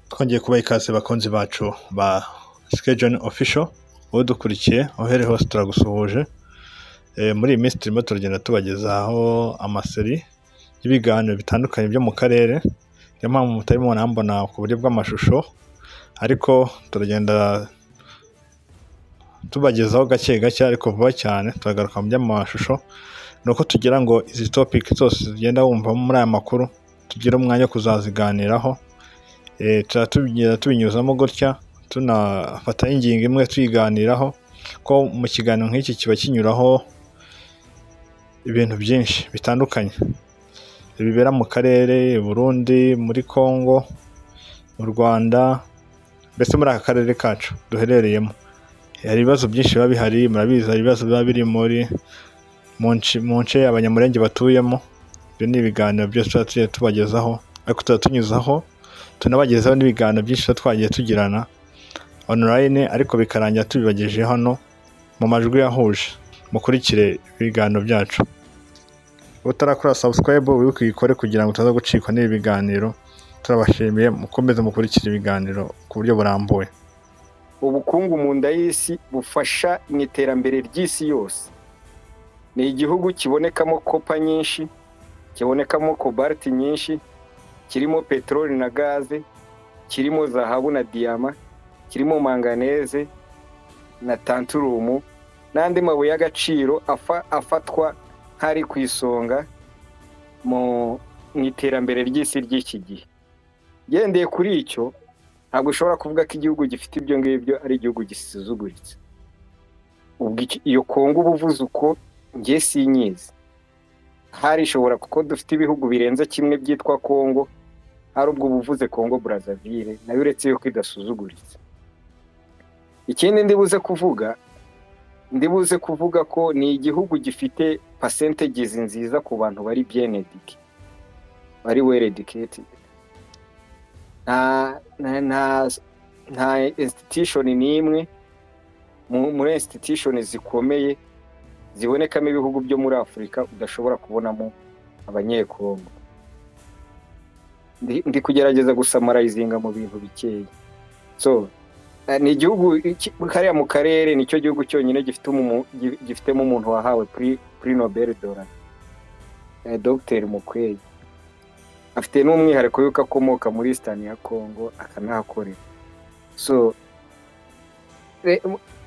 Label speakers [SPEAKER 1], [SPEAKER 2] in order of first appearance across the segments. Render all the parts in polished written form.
[SPEAKER 1] Twongeye kubaha ikaze bakunzi bacu ba Schedule Official, wowe udukurikiye aho hose turagusuhuje. Muri iyi minsi turimo turagenda tubagezaho amaseri y'ibiganiro bitandukanye byo mu karere, niyo mpamvu mutarimo murambona ku buryo bw'amashusho, ariko turagenda tubagezaho gake gake ariko vuba cyane turagaruka mu by'amashusho. Ni uko tugira ngo izi topic zose zigenda wumva muri aya makuru tugire umwanya wo kuzaziganiraho. Tugenda tubinyuzamo gutya tunafata ingingo imwe tuyiganiraho, ko mu kiganiro nk'iki kiba kinyuraho ibintu byinshi bitandukanye bibera mu karere, Burundi, muri Congo, mu Rwanda, mbese muri aka karere kacu duherereyemo. Hari ibibazo byinshi biba bihari, murabizi, hari ibibazo biba biri muri mu nce Abanyamulenge batuyemo. Ibyo ni ibiganiro byose tuba tugiye tubagezaho, ariko tuba tunyuzaho tunabagezaho n'ibiganiro byinshi tuba twagiye tugirana online, ariko bikarangira tubibagejeje hano mu majwi yahuje. Mukurikire ibiganiro byacu. Utarakora subscribe wibuke uyikore kugira ngo utaza gucikwa n'ibi biganiro. Turabashimiye, mukomeze mukurikire ibiganiro ku buryo burambuye.
[SPEAKER 2] Ubukungu mu nda y'isi bufasha mu iterambere ry'isi yose. Ni igihugu kibonekamo kopa nyinshi, kibonekamo cobalt nyinshi, kirimo peteroli na gaze, kirimo zahabu na diyama, kirimo manganeze na tanturumu n'andi mabuye y'agaciro afatwa nk'ari ku isonga mu iterambere ry'isi ry'iki gihe. Gendeye kuri icyo, ntabwo ushobora kuvuga ko igihugu gifite ibyo ngibyo ari igihugu gisuzuguritse. Ubwo iyo Kongo uba uvuze uko, njye sinyizi. Hari ishobora, kuko dufite ibihugu birenze kimwe byitwa Kongo, hari ubwo ubuvuze Kongo Brazzaville nayo uretse yuko idasuzuguritse. Ikindi ndibuze kuvuga ko ni igihugu gifite percentages nziza ku bantu bari bien educated, bari well educated. Nta institution n'imwe muri institution zikomeye zibonekamo ibihugu byo muri Afurika udashobora kubonamo Abanyekongo. Ndi kugerageza gusamarizinga mu bintu bikeya. So ni igihugu kariya mu karere nicyo gihugu cyonyine gifitemo umuntu wahawe prix Nobel dollar, Dr Mukwege. Afite n'umwihariko yuko akomoka muri Eastern ya Congo akanahakorera. So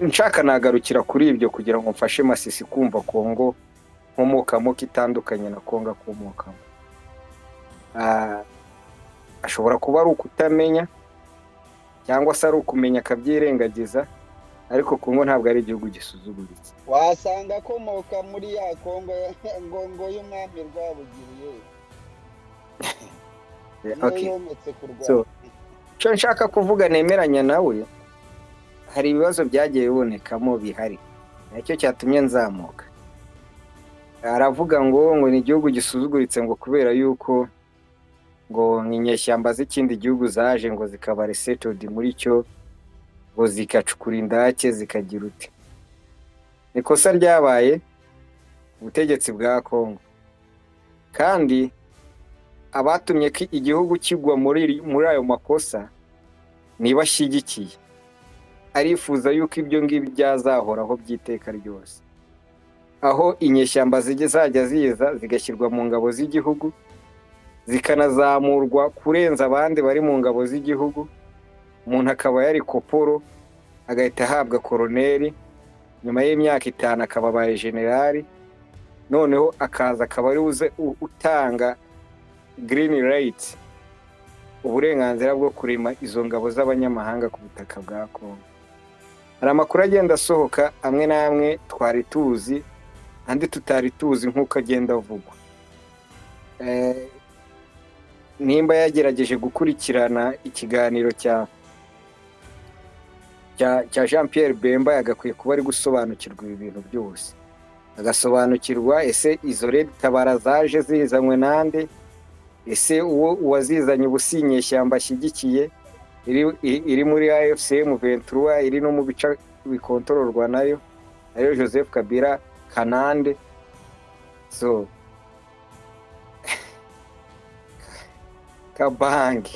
[SPEAKER 2] nshaka nagarukira kuri ibyo kugira ngo mfashe Masisi kumva Kongo nkomokamo kitandukanye na Kongo akomokamo. Ashobora kuba ari ukutamenya cyangwa se ari ukumenya akabyirengagiza, ariko Kongo ntabwo ari igihugu gisuzuguritse.
[SPEAKER 3] Wasanga akomoka muri ya Kongo ngo y'umwami Rwabugiriye.
[SPEAKER 2] Okay. So cyo nshaka kuvuga nemeranya nawe, hari ibibazo byagiye bibonekamo bihari, nacyo cyatumye nzamuka. Aravuga ngo ni igihugu gisuzuguritse ngo kubera yuko ngo inyeshyamba z'ikindi gihugu zaje ngo zikaba resettled muri cyo, ngo zikacukura indake zikagira ute. Nikosa ryabaye ubutegetsi bwa Kongo, kandi abatumye ko igihugu kigwa muri ayo makosa nibashyigikiye. Arifuza yuko ibyo ngibyo byazahoraho by'iteka ryose, aho inyeshyamba zizajya ziza zigashyirwa mu ngabo z'igihugu, zikanazamurwa kurenza abandi bari mu ngabo z'igihugu. Umuntu akaba yari koporo agahita ahabwa koroneri, nyuma y'imyaka 5 akaba abaye generali, noneho akaza akaba ari uze utanga green right, uburenganzira bwo kurima izo ngabo z'abanyamahanga ku butaka bwa Kongo. Hari amakuru agenda asohoka amwe n'amwe twari tuzi, andi tutari tuzi nk'uko agenda avugwa. Nimba yagerageje gukurikirana ikiganiro cya Jean Pierre Bemba, yagakwiye kuba ari gusobanukirwa ibi bintu byose, agasobanukirwa ese izo Red Tabara zaje zizanywe nande, ese uwo uwazizanye ubusinyeshyamba ashyigikiye iri muri AFC M23, iri no mu bice bikontororwa nayo, ariyo Joseph Kabila Kanande. So Kabange.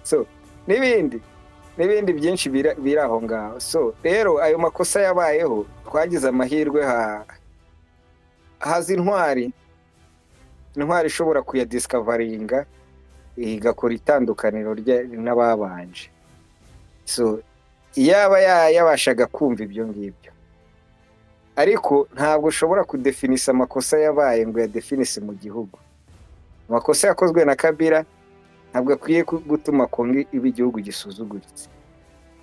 [SPEAKER 2] So n'ibindi byinshi biri aho ngaho. So rero ayo makosa yabayeho, twagize amahirwe haza intwari ishobora kuyadiscoveringa igakora itandukaniro n'ababanje. So yaba yabashaga kumva ibyo ngibyo, ariko ntabwo ushobora kudefinisa amakosa yabaye ngo yadefinise mu gihugu. Amakosa yakozwe na Kabila ntabwo akwiye gutuma Kongo iba igihugu gisuzuguritse,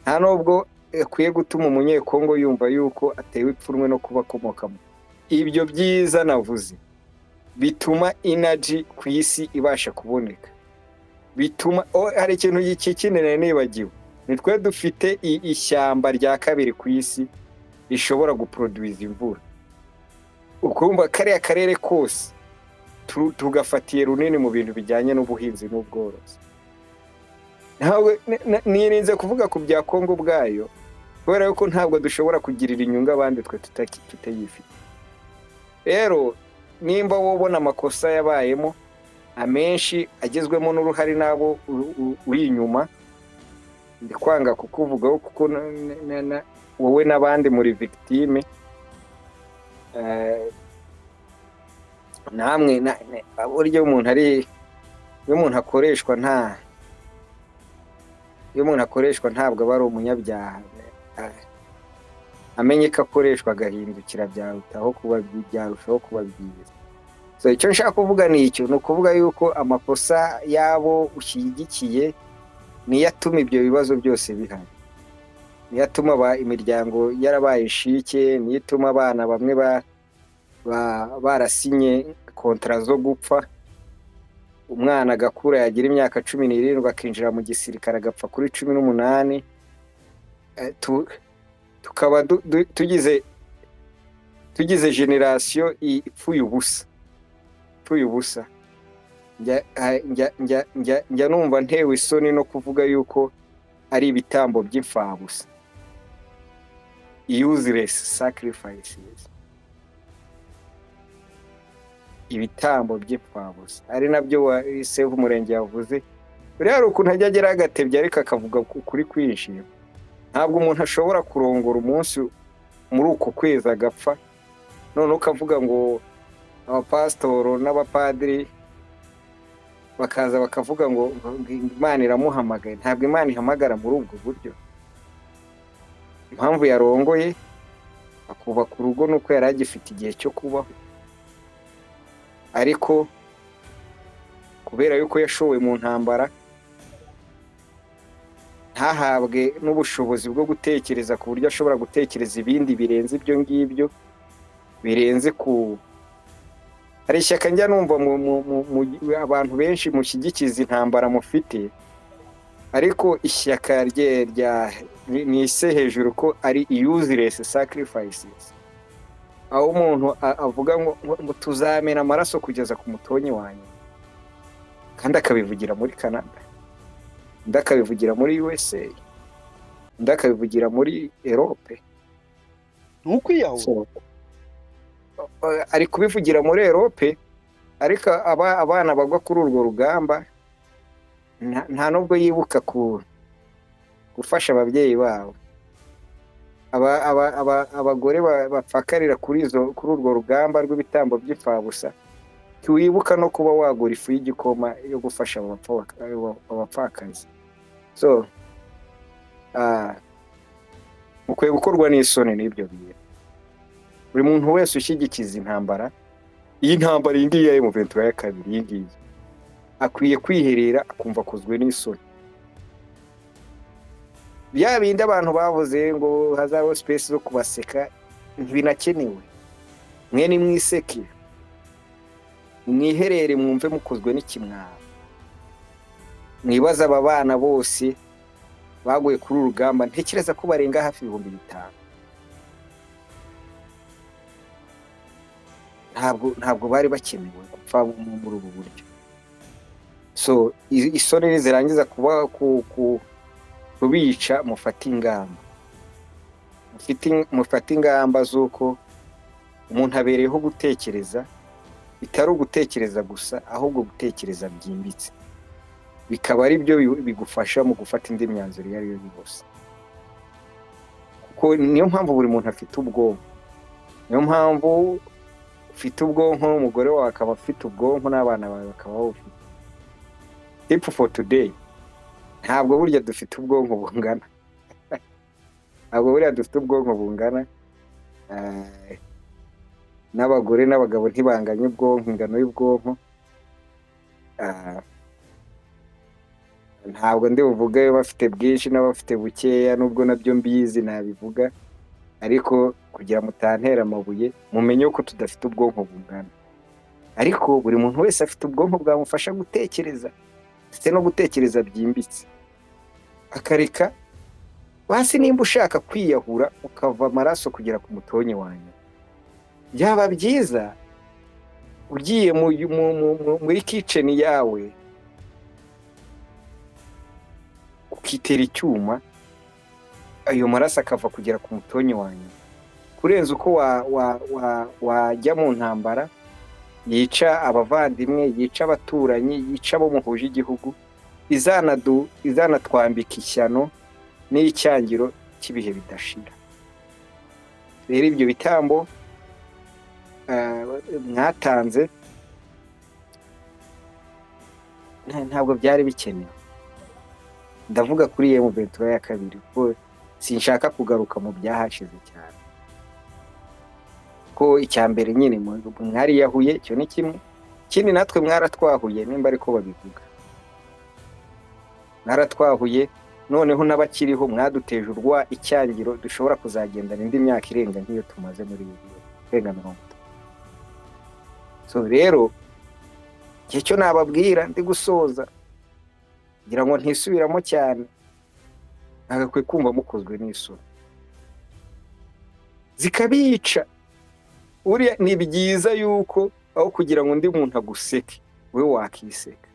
[SPEAKER 2] nta nubwo akwiye gutuma umunyekongo yumva yuko atewe ipfunwe no kuba akomokamo. Ibyo byiza navuze bituma energy ku isi ibasha kuboneka, bituma hari ikintu gikinene nibagiwe, ni twe dufite ishyamba rya kabiri ku isi rishobora guproduce imvura. Ukumva kariya karere kose tugafatiye runini mu bintu bijyanye n'ubuhinzi n'ubworozi. Ntabwo nirinze kuvuga ku bya Kongo ubwayo, kubera yuko ntabwo dushobora kugirira inyungu abandi twe tutayifite. Rero nimba wobona amakosa yabayemo amenshi agezwemo n'uruhare nabo uri inyuma, ndi kwanga kukuvugaho kuko wowe n'abandi muri victime, namwe buryo umuntu ari iyo umuntu akoreshwa iyo umuntu akoreshwa ntabwo aba ari umunyabyaha, amenye ko akoreshwa agahindukira byarutaho kuba byarushaho kuba byiza. So icyo nshaka kuvuga ni icyo, ni ukuvuga yuko amakosa yabo ushyigikiye niyo atuma ibyo bibazo byose bihari, niyo atuma imiryango yarabaye inshike, niyo ituma abana bamwe barasinye kontra zo gupfa, umwana agakura yagira imyaka 17 akinjira mu gisirikare agapfa kuri 18. Tukaba tugize generation ipfuye ubusa. Njya numva ntewe isoni no kuvuga yuko ari ibitambo by'imfabusa, useless sacrifices, ibitambo by'imfabusa, ari nabyo Sefu Umurenge yavuze. Buriya hari ukuntu ajya agera agatebya ariko akavuga kuri kwinshi. Ntabwo umuntu ashobora kurongora umunsi muri uko kwezi agapfa, none ukavuga ngo abapasitoro n'abapadiri bakaza bakavuga ngo Imana iramuhamagaye. Ntabwo Imana ihamagara muri ubwo buryo. Impamvu yarongoye akubaka urugo nuko yari agifite igihe cyo kubaho, ariko kubera yuko yashowe mu ntambara ntahabwe n'ubushobozi bwo gutekereza ku buryo ashobora gutekereza ibindi birenze ibyo ngibyo, birenze ku hari ishyaka njya numva abantu benshi mushyigikiza intambara mufite, ariko ishyaka rye rya nise hejuru ko ari useless sacrifices, aho umuntu avuga ngo tuzamena amaraso kugeza ku mutonyi wanyu, kandi akabivugira muri Canada, undi akabivugira muri USA, undi akabivugira muri Europe.
[SPEAKER 3] Ntukwiyahura
[SPEAKER 2] ari kubivugira muri Europe, ariko abana bagwa kuri urwo rugamba nta nubwo yibuka gufasha ababyeyi babo. Abagore bapfakarira kuri urwo rugamba rw'ibitambo by'imfabusa, ntiwibuka no kuba wagura ifu y'igikoma yo gufasha abapfakazi. So mukwiye gukorwa n'isoni n'ibyo bintu. Buri muntu wese ushyigikiza intambara, iyi ntambara iyi ngiyi ya M23 ya kabiri iyi ngiyi, akwiye kwiherera akumva akozwe n'isoni. Bya bindi abantu bavuze ngo hazabaho space zo kubaseka ntibinakenewe. Mwe ni mwiseke, mwiherere mwumve mukozwe n'ikimwaro. Mwibaza aba bana bose baguye kuri urugamba, ntekereza ko barenga hafi 5000. Ntabwo bari bakenewe gupfa muri ubu buryo. So isoni zirangiza kuba kubica, mufate ingamba, mufate ingamba z'uko umuntu abereyeho gutekereza, bitari ugutekereza gusa ahubwo gutekereza byimbitse. Bikaba ari byo bigufasha mu gufata indi myanzuro iyo ari yo yose. Kuko niyo mpamvu buri muntu afite ubwonko, niyo mpamvu ufite ubwonko, umugore wawe akaba afite ubwonko, n'abana bawe bakaba bawufite. Tip for today, ntabwo burya dufite ubwonko bungana, ntabwo buriya dufite ubwonko bungana. N'abagore n'abagabo ntibanganye ubwonko, ingano y'ubwonko. Ntabwo ndi buvuge bafite bwinshi n'abafite bukeya, nubwo nabyo mbizi nabivuga, ariko kugira mutantera amabuye mumenye ko tudafite ubwonko bungana. Ariko buri muntu wese afite ubwonko bwamufasha gutekereza, ndetse no gutekereza byimbitse, akareka basi nimba ushaka kwiyahura ukava amaraso kugera ku mutonyi wanyu, byaba byiza ugiye muri kitchen yawe ukitera icyuma, ayo maraso akava kugera ku mutonyi wanyu, kurenza uko wajya mu ntambara yica abavandimwe, yica abaturanyi, yica abo muhuje igihugu, izanatwambika ishyano n'icyangiro cy'ibihe bidashira. Rero ibyo bitambo mwatanze ntabwo byari bikenewe. Ndavuga kuri M23 ya kabiri kuko sinshaka kugaruka mu byahashize cyane. Ko icya mbere nyine mwari yahuye, icyo ni kimwe. Ikindi natwe mwaratwahuye, nimba ariko babivuga, mwaratwahuye. Noneho n'abakiriho mwaduteje urwa icyangiro dushobora kuzagendana indi myaka irenga nk'iyo tumaze muri irenga 30. So rero igihe cyo nababwira ndi gusoza ngira ngo ntisubiramo cyane, nagakwiye kumva mukozwe n'isoni zikabica. Uriya ni byiza yuko aho kugira ngo undi muntu aguseke we wakiseka,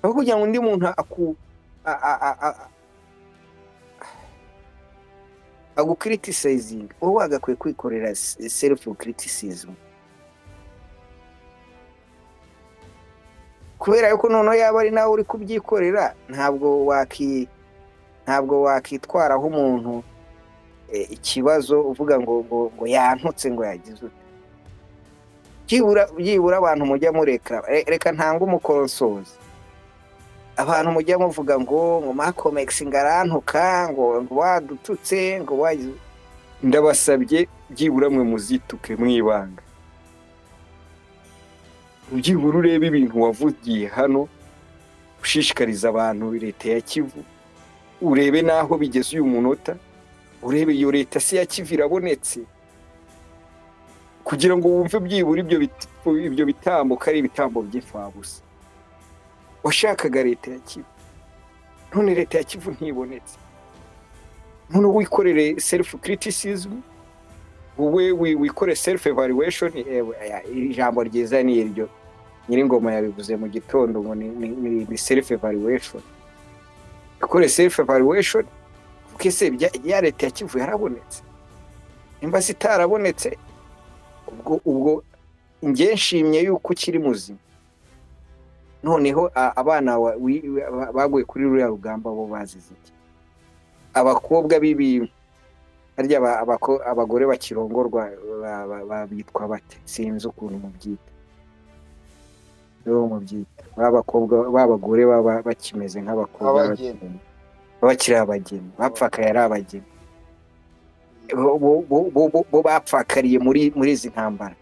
[SPEAKER 2] aho kugira ngo undi muntu agucriticizinga, wowe wagakwiye kwikorera self criticism. Kubera yuko noneho yaba ari nawe uri kubyikorera, ntabwo wakitwaraho umuntu ikibazo uvuga ngo ngo yantutse ngo yagize ute. Byibura abantu mujya mureka, reka ntanga umukonsozi. Abantu mujya muvuga ngo ngo Macomex ngarantuka, ngo wadututse, ngo wagize, ndabasabye byibura mwe muzituke mwibanga. Byibura urebe ibintu wavugiye hano ushishikariza abantu leta ya Kivu, urebe naho bigeze uyu munota, urebe iyo leta se ya Kivu irabonetse, kugira ngo wumve byibura ibyo bitambo ko ari ibitambo by'imfabusa. Washakaga leta ya Kivu, none leta ya Kivu ntibonetse. None wikorere self criticism, wowe wikore self evaluation. Ijambo ryiza ni iryo Nyiringoma yabivuze mu gitondo ngo ni self evaluation. Ikore self evaluation, kuko ese ya leta ya Kivu yarabonetse? Nimba sitarabonetse, ubwo nge nshimye yuko ukiri muzima. Noneho abana baguye kuri ruriya rugamba bo bazize iki? Abakobwa bibi harya abagore bakirongorwa babitwa bate? Sinzi ukuntu mubyita. Yo mubyita babakobwa babagore baba bakimeze nk'abakobwa bakiri abageni, bapfakaye ari abageni, bo bapfakariye muri izi ntambara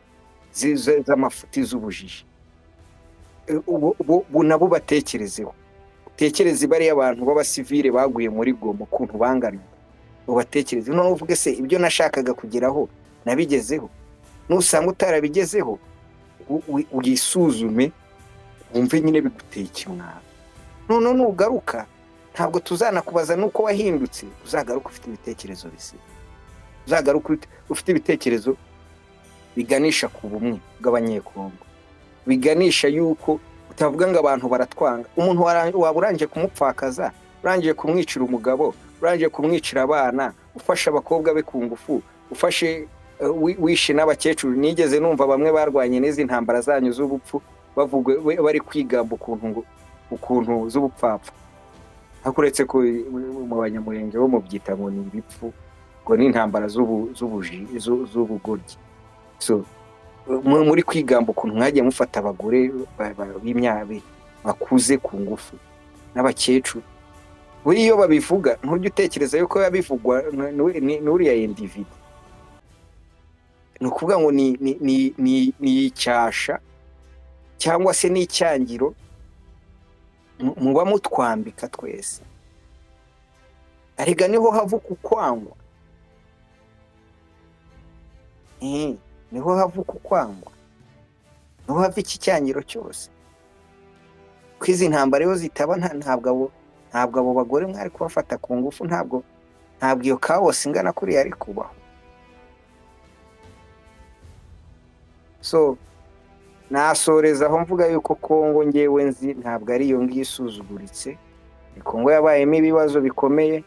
[SPEAKER 2] z'amafuti z'ubujiji. Ubu nabo batekerezeho, utekereze bariya abantu b'abasivile baguye muri Goma ukuntu bangana, ubatekereze. None uvuge se ibyo nashakaga kugeraho nabigezeho? Nusanga utarabigezeho uyisuzume, wumve nyine biguteye ikimwaro. None nugaruka ntabwo tuzanakubaza nuko wahindutse, uzagaruka ufite ibitekerezo bizima, uzagaruka ufite ibitekerezo biganisha ku bumwe bw'Abanyekongo, biganisha yuko utavuga ngo abantu baratwanga. Umuntu waba urangije kumupfakaza, urangije kumwicira umugabo, urangije kumwicira abana, ufashe abakobwa be ku ngufu, ufashe wishe n'abakecuru. Nigeze numva bamwe barwanye n'izi ntambara zanyu z'ubupfu Bavuga bari kwigamba ukuntu ngo ukuntu z'ubupfapfa, hakuretse ko mu Banyamurenge bo mu byita ngo ni ibipfu, ngo ni intambara z'ubuji z'ubugoryi. So muri kwigamba ukuntu mwagiye mufata abagore b'imyabe bakuze ku ngufu n'abakecuru. Buri iyo babivuga ntujya utekereza yuko yabivugwa n'uriya individu. Ni ukuvuga ngo ni icyasha cyangwa se n'icyangiro muba mutwambika twese. Arega niho havuka ukwangwa, niho havuka ukwangwa, niho hava iki cyangiro cyose. Ko izi ntambara iyo zitaba ntabwo abo bagore mwari kubafata ku ngufu, ntabwo iyo chaos ingana kuriya ari kubaho. So nasoreza aho mvuga yuko Kongo ngewe nzi ntabwo ari iyo ngiyo isuzuguritse. Kongo yabayemo ibibazo bikomeye,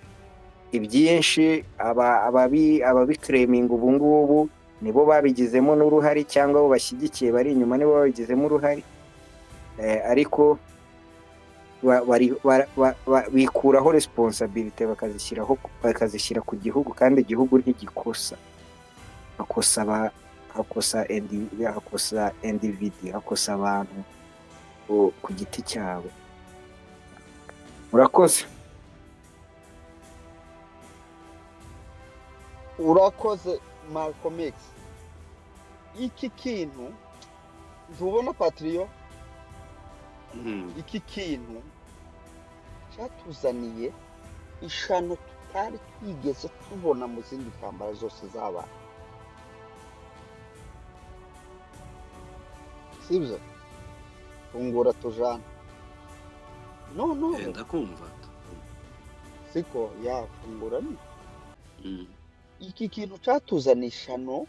[SPEAKER 2] ibyinshi ababikreminga ubu ngubu nibo babigizemo n'uruhari, cyangwa abo bashyigikiye bari inyuma nibo babigizemo uruhari, ariko bikuraho responsibility bakazishyira ku gihugu, kandi igihugu ntigikosa. Hakosa individi, hakosa abantu ku giti cyabo. Murakoze.
[SPEAKER 3] Urakoze Malcolm X. Iki kintu ntubona Patrio, iki kintu cyatuzaniye ishano tutari twigeze tubona mu zindi ntambara zose zabaye. Sibyo? Fungura tujana. No.
[SPEAKER 4] Ndakumva.
[SPEAKER 3] Siko ya fungura ni. Iki kintu cyatuzaniye ishano,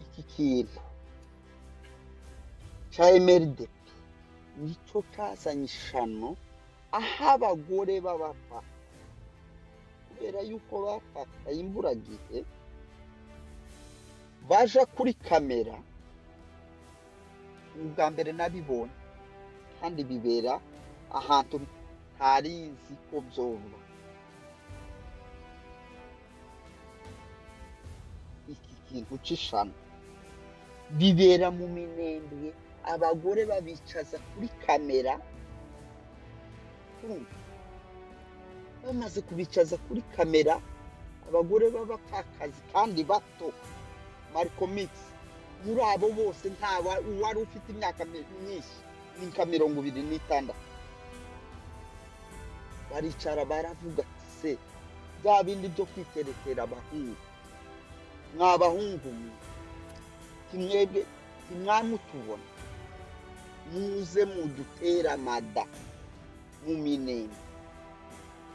[SPEAKER 3] iki kintu cya MRDP nicyo cyazanye ishano, aho abagore babapfa kubera yuko bafata imburagihe baja kuri kamera. Ubwa mbere nabibonye kandi bibera ahantu ntari nzi ko byoba. Iki kintu c'ishano bibera mu Minembwe, abagore babicaza kuri kamera. Bamaze kubicaza kuri kamera, abagore b'abapfakazi kandi bato, Malcolm X, muri abo bose nta wari ufite imyaka myinshi, ni nka 26. Baricara baravuga ati se bya bindi byo kwiterekera abahungu, mwabahungu kimwebwe timwamutubona, muze mudutera amada mu Minembwe,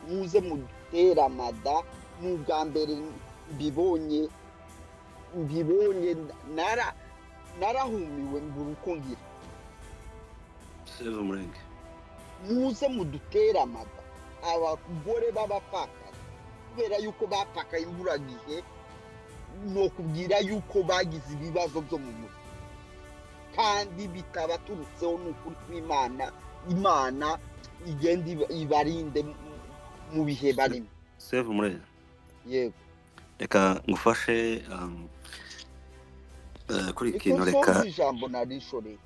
[SPEAKER 3] muze mudutera amada. N'ubwa mbere mbibonye narahumiwe mbura uko ngira. Muze mudutera amada abagore b'abapfakazi, kubera yuko bapfakaye imburagihe, no kubwira yuko bagize ibibazo byo mu mutwe kandi bitabaturutseho. N'ukuri kw'Imana, Imana igenda ibarinde mu bihe barimo.
[SPEAKER 4] Save Murenge.
[SPEAKER 3] Yego.
[SPEAKER 4] Reka ngufashe kuri ikintu, reka
[SPEAKER 3] ijambo narishoreye.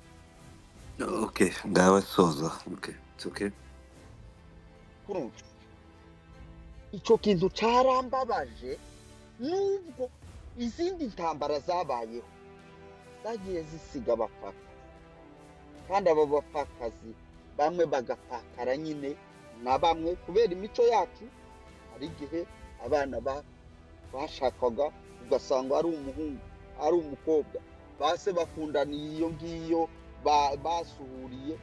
[SPEAKER 4] Okay, ngawe soza. Okay, it's okay.
[SPEAKER 3] Kurumva icyo kintu cyarambabaje, nubwo izindi ntambara zabayeho zagiye zisiga abapfakazi, kandi abo bapfakazi bamwe bagapfakara nyine na bamwe kubera imico yacu. Hari igihe abana bashakaga ugasanga ari umuhungu ari umukobwa, base bakundaniye iyo ngiyo, basuhuriye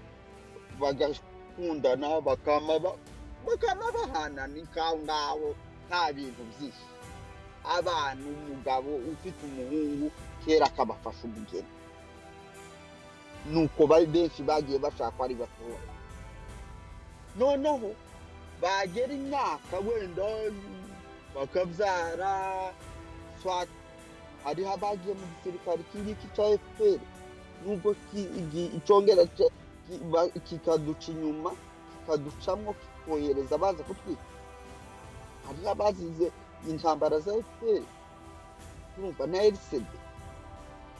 [SPEAKER 3] bagakundana, bakama bahana, ni nkaho ngaho nta bintu byinshi. Abana, umugabo ufite umuhungu kera akabafasha umugeni, nuko benshi bagiye bashakwa ari batoya. Noneho bagera imyaka wenda bakabyara, hariho abagiye mu gisirikare iki ngiki cya FPR, Nubwo icongera kikaduca inyuma, kikaducamo, kikohereza baza kutwica. Hariho abazize intambara za FPR, urumva, na RCD,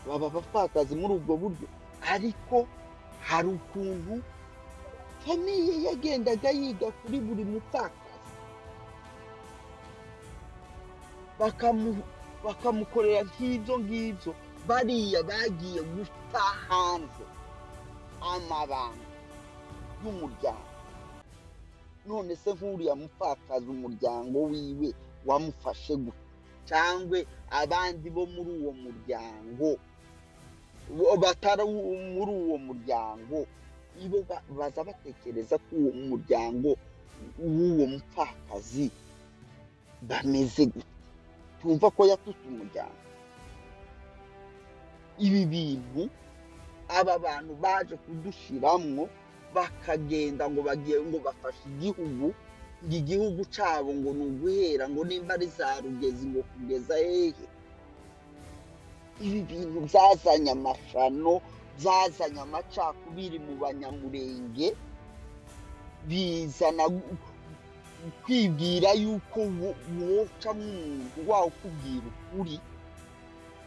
[SPEAKER 3] baba abapfakazi muri ubwo buryo. Ariko hari ukuntu famille yagendaga yiga kuri buri mupfakazi, bakamukorera nk'ibyo ngibyo. Bariya bagiye guta hanze amabanga y'umuryango. None se nk'uriya mupfakazi umuryango wiwe wamufashe gute? Cyangwa abandi bo muri uwo muryango batari muri uwo muryango, ibo baza batekereza ko uwo muryango w'uwo mupfakazi bameze gute? Tumva ko yatutse umuryango. Ibi bintu aba bantu baje kudushiramwo, bakagenda ngo bagiye ngo bafashe igihugu, ngo igihugu cabo ngo ni uguhera ngo nimba ari za Rugezi ngo kugeza hehe. Ibi bintu byazanye amashano, byazanye amacakubiri mu Banyamurenge, bizana kwibwira yuko woca umuntu wawe ukubwira ukuri,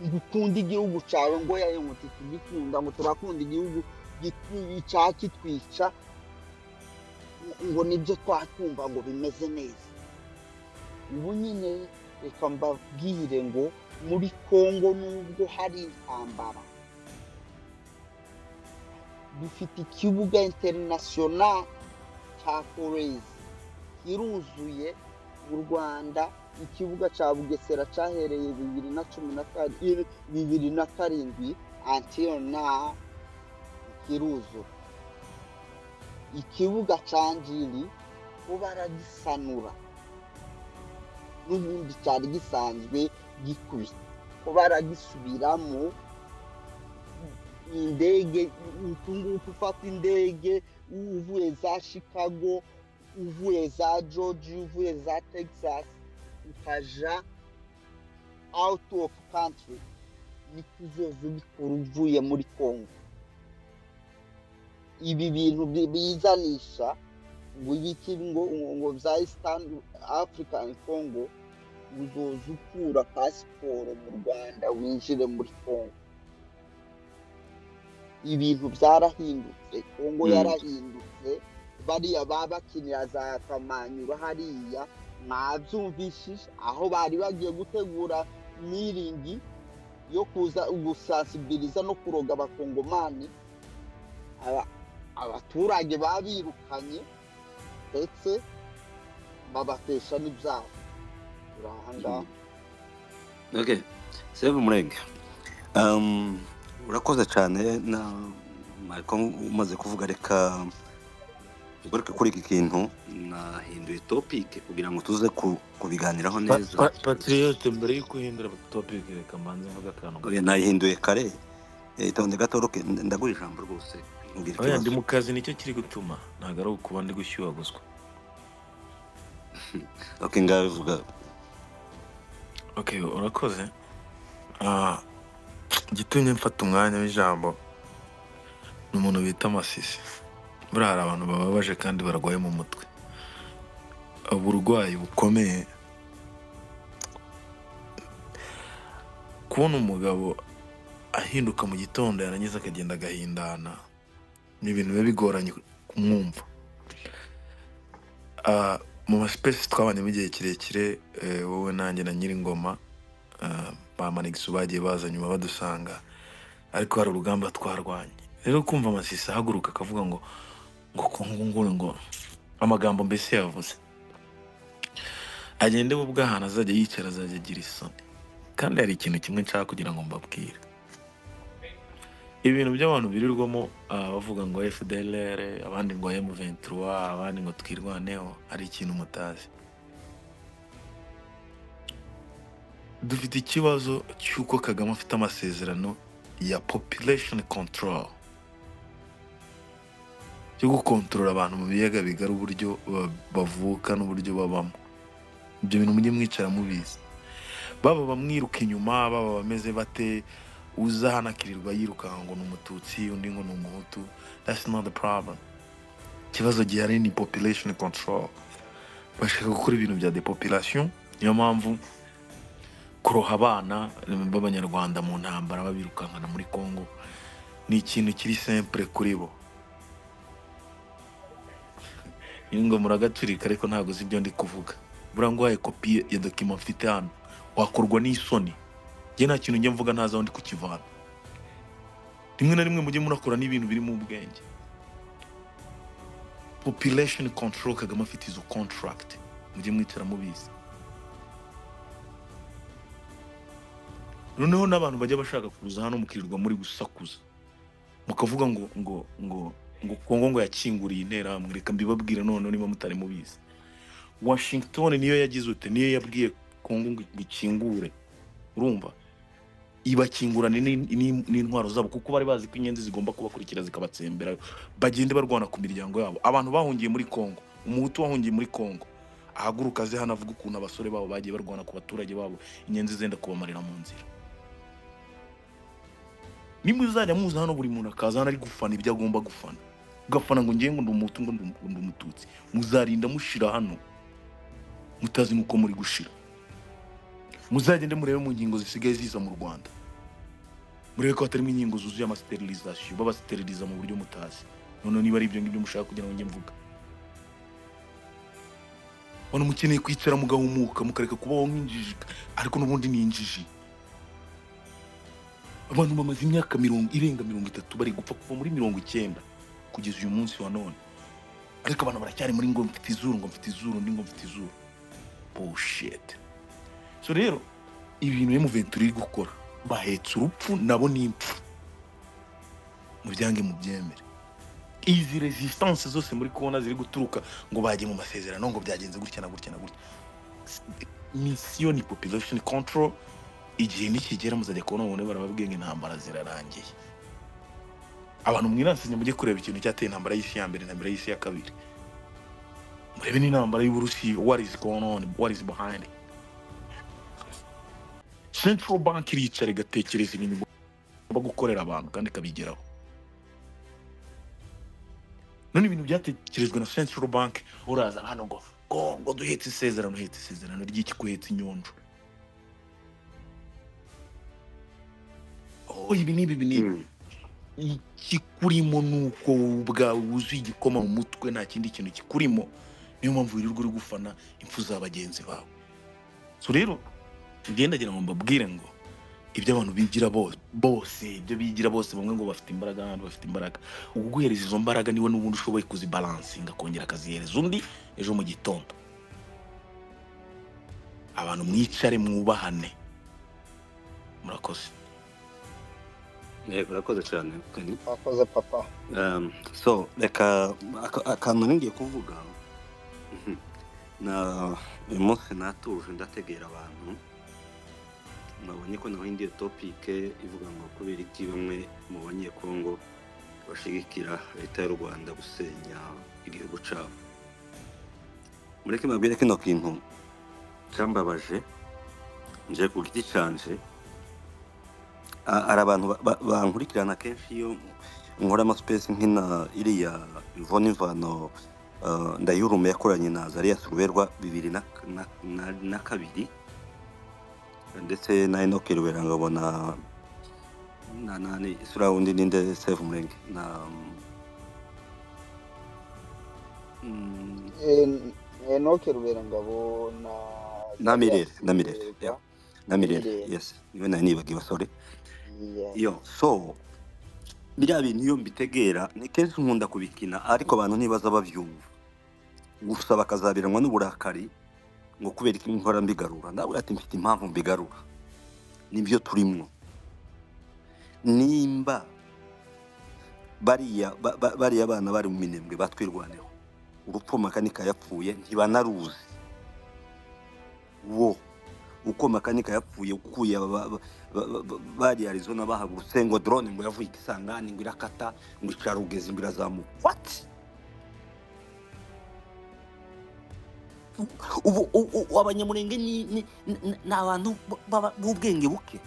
[SPEAKER 3] ngo ukunde igihugu cyawe, ngo yaye ngo tugikunda, ngo turakunda igihugu kitwica, ngo nibyo twakumva ngo bimeze neza. Ubu nyine reka mbabwire ngo muri Kongo nubwo hari intambara, dufite ikibuga international cya Kolwezi kiruzuye. Mu Rwanda ikibuga cya Bugesera cyahereye 2017 until now kiruzura. Ikibuga cya Njiri bo baragisanura, n'ubundi cyari gisanzwe gikubita, ko baragisubiramo. Indege uku nguku, ufata indege uvuye za Chicago, uvuye za Georgia, uvuye za Texas, ukaja out of country, niko uzoza ubikora uvuye muri Congo. Ibi bintu bizanisha ngo ibiki ngo bya Eastern African Congo, uzoza ukura pasiporo mu Rwanda winjire muri Congo. Ibintu byarahindutse, Congo yarahindutse. Bariya babakinira za Kamanyura hariya mwabyumvishije, aho bari bagiye gutegura miringi yo kuza gusansibiliza no kuroga abakongomani, abaturage babirukanye ndetse babatesha n'ibyabo. Turi aha ngaha.
[SPEAKER 4] Okay, Save Murenge, urakoze cyane. Na Malcolm umaze kuvuga, reka tugaruke kuri iki kintu. Nahinduye topic kugira ngo tuze kubiganiraho neza.
[SPEAKER 5] Patriote, mbere y'uko uhindura topic, reka mbanze mvuga akantu
[SPEAKER 4] Oya,
[SPEAKER 5] gato.
[SPEAKER 4] Nayihinduye kare. Itonde gato, Roke, ndaguha ijambo rwose, ntugire
[SPEAKER 5] Oya, ndi
[SPEAKER 4] ikibazo.
[SPEAKER 5] mu kazi, nicyo kiri gutuma, ntabwo ari ukuba ndi gushyuhaguzwa.
[SPEAKER 4] Okay, ngabivuga.
[SPEAKER 5] Okay, urakoze. Igitumye mfata umwanya w'ijambo ni umuntu bita Masisi. Buriya hari abantu bababaje kandi barwaye mu mutwe, uburwayi bukomeye. Kubona umugabo ahinduka mu gitondo yarangiza akagenda agahindana, ni ibintu biba bigoranye kumwumva. Mu masipesi twabanyemo igihe kirekire, wowe nanjye na Nyiringoma, ba Manigisu bagiye baza nyuma badusanga, ariko hari urugamba twarwanye. Rero kumva Masisi ahaguruka akavuga ngo Kongo ngo amagambo mbese yavuze, agende we ubwo ahantu azajya yicara azajya agira isoni. Kandi hari ikintu kimwe nshaka kugira ngo mbabwire. Ibintu by'abantu birirwamo bavuga ngo FDLR, abandi ngo M23, abandi ngo twirwaneho, hari ikintu mutazi. Dufite ikibazo cy'uko Kagame afite amasezerano ya population control, cyo gukontorora abantu mu biyaga bigari, uburyo bavuka n'uburyo babamo. Ibyo bintu mujye mwicara mubizi. Baba bamwiruka inyuma, baba bameze bate, Uza hano akirirwa yirukanka ngo ni umututsi, undi ngo ni umuhutu. That's not the problem. Ikibazo gihari ni population control. Bashaka gukora ibintu bya depopulation. Niyo mpamvu kuroha abana b'abanyarwanda mu ntambara babirukankana muri Congo ni ikintu kiri simple kuri bo. Ngo muragaturika, ariko ntabwo uzi ibyo ndi kuvuga. Buriya nguhaye kopi ya dokima mfite hano wakorwa n'isoni. Njye nta kintu njya mvuga ntazi aho ndi kukivana. Rimwe na rimwe mujye munakora n'ibintu birimo ubwenge. Population control, Kagame afite izo contract, mujye mwicara mubizi. Noneho n'abantu bajya bashaka kuza hano mukirirwa muri gusakuza, mukavuga ngo ngo ngo ngo Kongo ngo yakinguriye interahamwe. Reka mbibabwire noneho niba mutari mubizi. Washington niyo yagize ute, niyo yabwiye Kongo ngo ikingure, urumva, ibakingurane n'intwaro zabo, kuko bari bazi ko inyenzi zigomba kubakurikira zikabatsembera, bagende barwana ku miryango yabo. Abantu bahungiye muri Kongo, umuhutu wahungiye muri Kongo ahaguruka aze hano avuga ukuntu abasore babo bagiye barwana ku baturage babo, inyenzi zenda kubamarira mu nzira. Nimuzajya muza hano buri muntu akaza hano ari gufana ibyo agomba gufana, ugafana ngo ngiye ngo ndi umuhutu, ngo ndi umututsi, muzarinda mushira hano mutazi nuko muri gushira. Muzagende murebe mu nkingo zisigaye ziza mu Rwanda, murebe ko hatarimo inkingo zuzuye amasterilisation, babasteriliza mu buryo mutazi. None niba ari ibyo ngibyo mushaka kugira ngo njye mvuga, bano mukeneye kwicara mugahumuka, mukareka kubaho nk'injiji, ariko n'ubundi ni injiji. Abantu bamaze imyaka irenga 30 bari gupfa kuva muri 90 kugeza uyu munsi wa none, ariko abantu baracyari muri ngo mfite izuru, ngo mfite izuru, undi ngo mfite izuru. Bullshit. So rero ibintu M23 iri gukora, bahetse urupfu nabo ni impfu, mubyange mubyemere. Izi resistance zose muri kubona ziri guturuka ngo bagiye mu masezerano, ngo byagenze gutya na gutya na gutya, mission ni population control. Igihe nikigera muzajya kubona ubundi barababwiye ngo intambara zirarangiye. Abantu mwirasinya mujye kureba ikintu cyateye intambara y'isi ya mbere, intambara y'isi ya kabiri, murebe n'intambara y'Uburusiya, what is going on, what is behind it. Central Bank iricara igatekereza ibintu igomba gukorera abantu kandi ikabigeraho. None ibintu byatekerejwe na Central Bank, uraza hano ngo ngo duhetse isezerano, uhetse isezerano ry'iki? Kuhetse inyonjo. Oh, ibi n'ibi ibi n'ibi. Ikikurimo ni uko ubwawe wuzuye igikoma mu mutwe, nta kindi kintu kikurimo. Niyo mpamvu wirirwa uri gufana impfu za bagenzi bawe. So rero ngenda ngira ngo mbabwire ngo ibyo abantu bigira bose, ibyo bigira bose, bamwe ngo bafite imbaraga, abandi bafite imbaraga. Uguhereza izo mbaraga niwe n'ubundi ushoboye kuzibalansinga, akongera akazihereza undi ejo mu gitondo. Abantu mwicare mwubahane. Murakoze.
[SPEAKER 4] Yego, urakoze cyane Kenny.
[SPEAKER 3] Wakoze papa.
[SPEAKER 4] So reka akantu ngiye kuvuga na uyu munsi natuje ndategera abantu, nabonye ko naho indi topic ivuga ngo kubera iki bamwe mu banyekongo bashigikira leta y'u Rwanda gusenya igihugu cyabo. Mureke mbabwire kino kintu cyambabaje nje ku giti canje. Hari abantu bankurikirana kenshi iyo nkora amaspace nk'ina iriya Ivone Imvano, Ndayurume yakoranye na Azarias Ruberwa 2002, ndetse na Enoch Ruberangabo na nani isura wundi ninde Save Murenge na
[SPEAKER 3] Enoch Ruberangabo na
[SPEAKER 4] na Mirere, na Mirere, yeah, na Mirere, yes, niwe nari nibagiwe, sorry. Yo, so biriya bintu iyo mbitegera ni kenshi nkunda kubikina, ariko abantu ntibaza babyumva gusa bakazabiranwa n'uburakari ngo kubera iki nkora mbigarura. Ndavuga ati mfite impamvu mbigarura, nibyo turimwo. Nimba bariya bariya bana bari mu minembwe batwirwaneho, urupfu Makanika yapfuye ntibanaruzi, wo uko Makanika yapfuye ukuye bari Arizona bahagurutse ngo drone ngo yavuye Kisangani ngo irakata ngo icara Rugezi ngo irazamuka. What? Ubu abanyamurenge ni abantu b'ubwenge buke.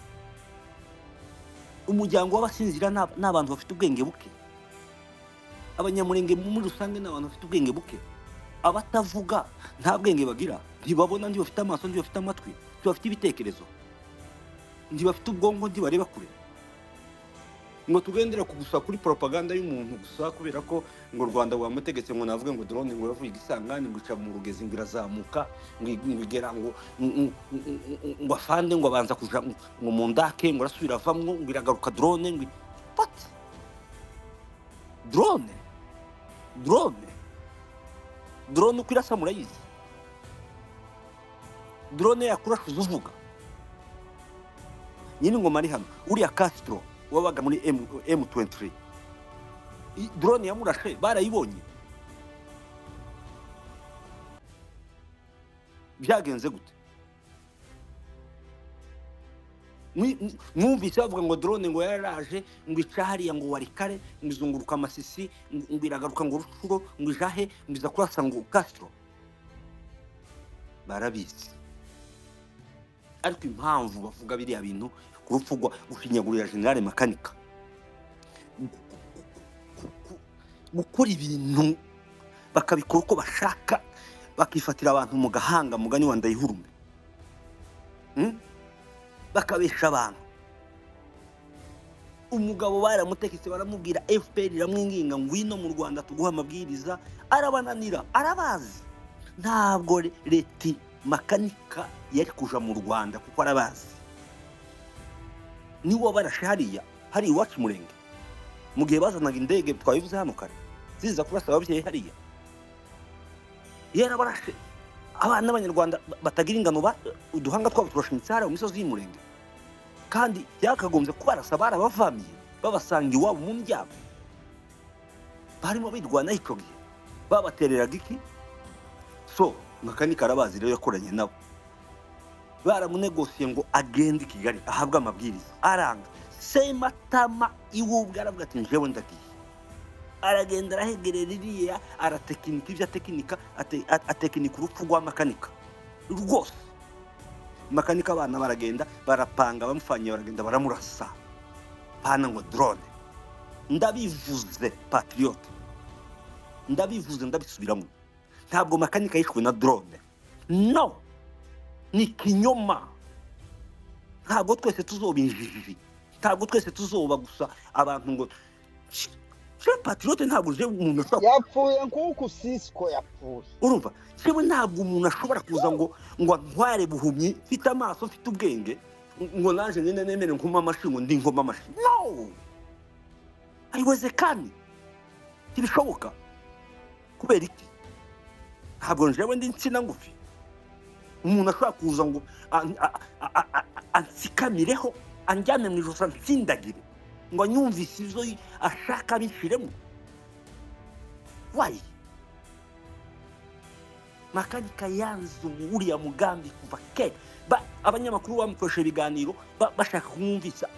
[SPEAKER 4] Umuryango w'abasinzira ni abantu bafite ubwenge buke. Abanyamurenge muri rusange ni abantu bafite ubwenge buke. Abatavuga nta bwenge bagira, ntibabona, ntibafite amaso, ntibafite amatwi, ntibafite ibitekerezo, ntibafite ubwonko, ntibareba kure. Ngo tugendera ku gusa kuri propaganda y'umuntu gusa, kubera ko ngo u Rwanda rwamutegetse ngo navuge ngo drone ngo yavuye igisangani ngo ica mu rugezi ngo irazamuka ngo igera ngo ngo afande ngo abanza kuja ngo mu ndake ngo arasubira avamwo ngo iragaruka drone ngo what? Drone drone drone uko irasa murayizi. Drone yakurashuza uvuga nyine ngoma ari hano. Uriya Castro wabaga muri M23, drone yamurashe barayibonye. Byagenze gute? Mwumvise bavuga ngo drone ngo yararaje ngo ica hariya ngo warikare ngo izunguruka amasisi ngo iragaruka ngo Rucuro ngo ijahe ngo iza kurasa ngo Castro. Barabizi. Ariko impamvu bavuga biriya bintu ku rupfu rwa gushinyagurira General Makanika, gukora ibintu bakabikora uko bashaka, bakifatira abantu mu gahanga mugani wa Ndayihurume, bakabesha abantu. Umugabo baramuteketse baramubwira, FPR iramwinginga ngwino mu Rwanda tuguha amabwiriza, arabananira, arabazi. Ntabwo leta Makanika yari kuja mu Rwanda kuko arabazi. Niwo barashe hariya hari iwacu Murenge, mu gihe bazanaga indege twabivuze hano kare ziza kurasa ababyeyi hariya, yarabarashe. Abana b'Abanyarwanda batagira ingano, uduhanga twabo turashimitse hariya mu misozi y'Umurenge, kandi byakagombye kubarasa barabavamiye babasanga iwabo mu mbyabo barimo birwana icyo gihe, babatereraga iki? So Makanika arabazi rero, yakoranye nabo, baramunegosiye ngo agende i Kigali ahabwe amabwiriza, aranga. Sematama iwe ubwe aravuga ati njyewe ndagiye. Aragenda arahegerera iriya, aratekinika ibyo atekinika, atekinika urupfu rwa Makanika rwose. Makanika abana baragenda barapanga, bamufanye baragenda baramurasa pana ngo drone. Ndabivuze patriote, ndabivuze ndabisubiramo, ntabwo Makanika yishwe na drone. No, ni kinyoma. Ntabwo twese tuzoba injiji, ntabwo twese tuzoba gusa abantu ngo je patriote. Ntabwo je umuntu ashobora
[SPEAKER 3] yapfuye nkuko Sisco yapfuye.
[SPEAKER 4] Urumva, jewe ntabwo umuntu ashobora kuza ngo antware buhumyi, mfite amaso mfite ubwenge, ngo naje nyine nemere nkoma amashi ngo ndi nkoma amashi. No, haiwezekani, ntibishoboka. Kubera iki? Ntabwo njewe ndi insina ngufi umuntu ashobora kuza ngo ansikamireho, anjyane mu ijosi, ansindagire ngo anyumvise ibyo ashaka bishiremo. Wayi Makanika yanze uriya mugambi kuva kera. Abanyamakuru bamukoresha ibiganiro bashaka kumwumvisa,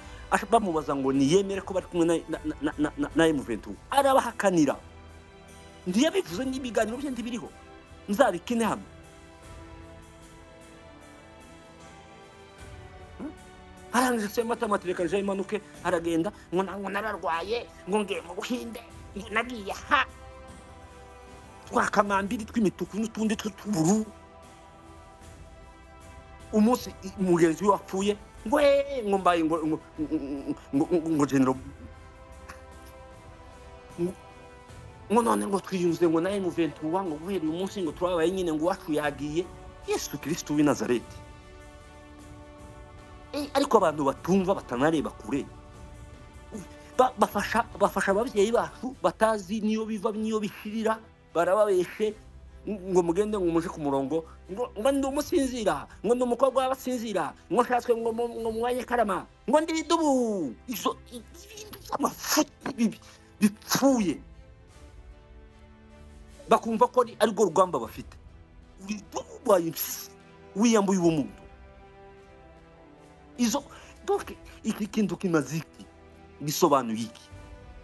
[SPEAKER 4] bamubaza ngo niyemere ko bari kumwe na M23, arabahakanira. Ntiyabivuze n'ibiganiro bye ntibiriho, nzabikine hano. Arangije Sematama reka je imanuke, aragenda ngo nararwaye, ngo ngiye mu Buhinde, ngo nagiye ha twakamambiri tw'imituku n'utundi tw'ubururu. Umunsi mugenzi we wapfuye ngo ngo mbaye ngo ngo general ngo none ngo twiyunze ngo na M23 ngo guhera uyu munsi ngo turabaye nyine ngo wacu yagiye. Yesu Kristo w'i Nazareti. Ariko abantu batumva batanareba kure, bafasha ababyeyi bacu batazi niyo biva niyo bishirira, barababeshe ngo mugende ngo muje ku murongo ngo ndi umusinzira, ngo ndi umukobwa w'abasinzira, ngo nshatswe ngo mwanye karama, ngo ndi idubu. Izo amafuti bipfuye, bakumva ko ari rwo rugamba bafite. Uri wiyambuye ubumuntu. Izo donc iki kintu kimaze iki, gisobanuye iki?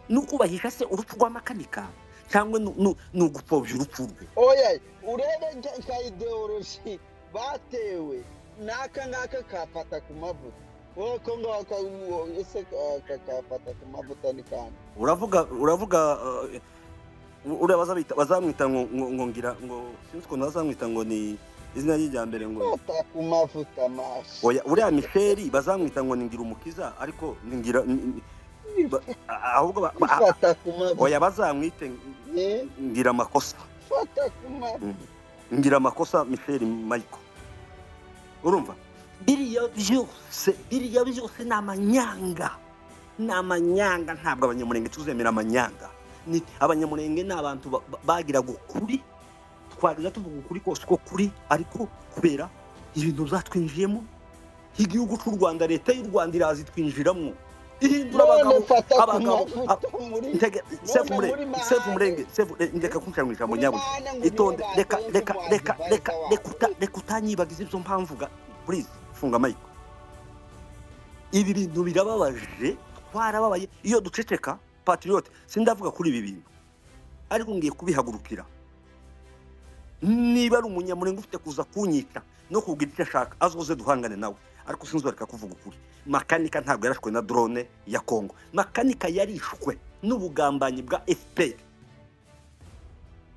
[SPEAKER 4] Ni ukubahisha se urupfu rwa Makanika cyangwa ni ugupfobya urupfu rwe?
[SPEAKER 3] Oya, urebe nka ideology batewe n'aka ngaka kafata ku mavuta. Wowe ko ngo ese kakafata ku mavuta ni kandi.
[SPEAKER 4] Uravuga uriya bazamwita ngo ngira ngo sinzi ukuntu bazamwita ngo ni izina rye rya mbere ngo
[SPEAKER 3] Fata ku mavuta mashi.
[SPEAKER 4] Oya, uriya Michel bazamwita ngo ni ngira umukiza, ariko ni ngira ahubwo
[SPEAKER 3] Fata ku mavuta.
[SPEAKER 4] Oya, bazamwite ngira amakosa.
[SPEAKER 3] Fata ku mavuta.
[SPEAKER 4] Ngira amakosa Michel Michael. Urumva biriya byose ni amanyanga, ni amanyanga. Ntabwo abanyamurenge tuzemera amanyanga. Ni abanyamurenge ni abantu bagiraga ukuri, twageza tuvuga ukuri kose uko kuri, ariko kubera ibintu byatwinjiyemo, igihugu cy'u Rwanda, leta y'u Rwanda iraza itwinjiramo, ihindura
[SPEAKER 3] None
[SPEAKER 4] abagabo
[SPEAKER 3] fata ku
[SPEAKER 4] abagabo
[SPEAKER 3] mavuta muri
[SPEAKER 4] ntege sefu
[SPEAKER 3] none
[SPEAKER 4] murenge
[SPEAKER 3] muri
[SPEAKER 4] sefu
[SPEAKER 3] mahane
[SPEAKER 4] murenge sefu ndeka kunshira mu ijambo
[SPEAKER 3] muri
[SPEAKER 4] nyabusa.
[SPEAKER 3] mahane ngo nibo
[SPEAKER 4] Itonde, reka
[SPEAKER 3] batonze
[SPEAKER 4] reka
[SPEAKER 3] umu
[SPEAKER 4] reka reka
[SPEAKER 3] advisor
[SPEAKER 4] reka
[SPEAKER 3] wabo.
[SPEAKER 4] reka utanyibagiza ibyo mpamvuga, please funga mic. Ibi bintu birababaje, twarababaye iyo duceceka. Patriote, sindavuga kuri ibi bintu, ariko ngiye kubihagurukira. Niba ari umunyamurenge ufite kuza kunyita no kugira icyo ashaka, azoze duhangane nawe, ariko sinzoreka kuvuga ukuri. Makanika ntabwo yarashwe na drone ya Kongo. Makanika yarishwe n'ubugambanyi bwa FPR,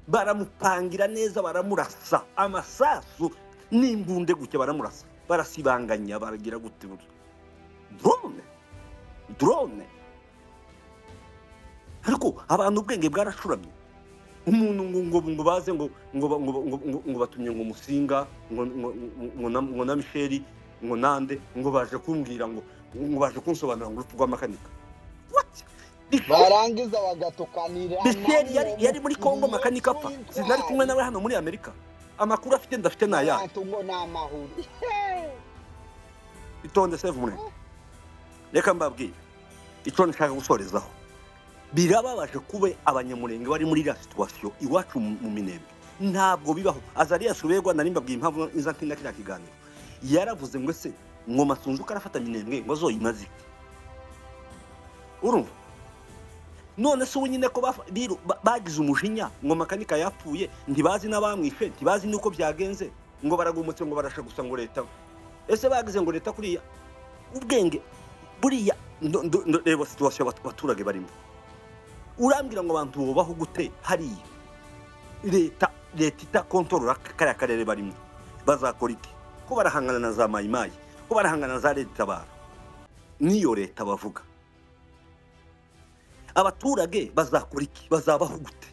[SPEAKER 4] baramupangira neza, baramurasa amasasu n'imbunde gutya, baramurasa, barasibanganya, baragira gute drone. Ariko abantu ubwenge bwaracuramye. Umuntu ngo baze ngo ngo ngo ngo ngo ngo batumye ngo Musinga ngo ngo ngo na, ngo na Michel ngo nande ngo baje kumbwira ngo baje kunsobanurira ngo urupfu rwa Makanika. What?
[SPEAKER 3] Barangiza bagatukanira
[SPEAKER 4] Michel yari muri Kongo, Makanika apfa, sinari kumwe nawe hano muri Amerika. Amakuru afite ndafite naya.
[SPEAKER 3] Abantu ngo ni amahuri.
[SPEAKER 4] Itonde save murenge, reka mbabwire icyo nshaka gusorezaho. Birababaje kuba abanyamurenge bari muri iriya situation iwacu mu Minembwe, ntabwo bibaho. Azarias Ruberwa nari mbabwiye impamvu iza ntinda kiriya kiganiro, yaravuze ngo ese ngo Masunzu arafata Minembwe ngo azoyimaze iki? Urumva none se ubu nyine ko bagize umujinya ngo Makanika yapfuye, ntibazi n'abamwishe, ntibazi n'uko byagenze, ngo baragumutse ngo barasha gusa ngo leta. Ese bagize ngo leta kuriya ubwenge buriya reba situation abaturage barimo. Urambwira ngo abantu bubaho gute hariya? Leta itakontorora kariya karere barimo, bazakora iki? Ko barahangana na za mayimayi, ko barahangana na za leta itabara, niyo leta bavuga. Abaturage bazakora iki? Bazabaho gute?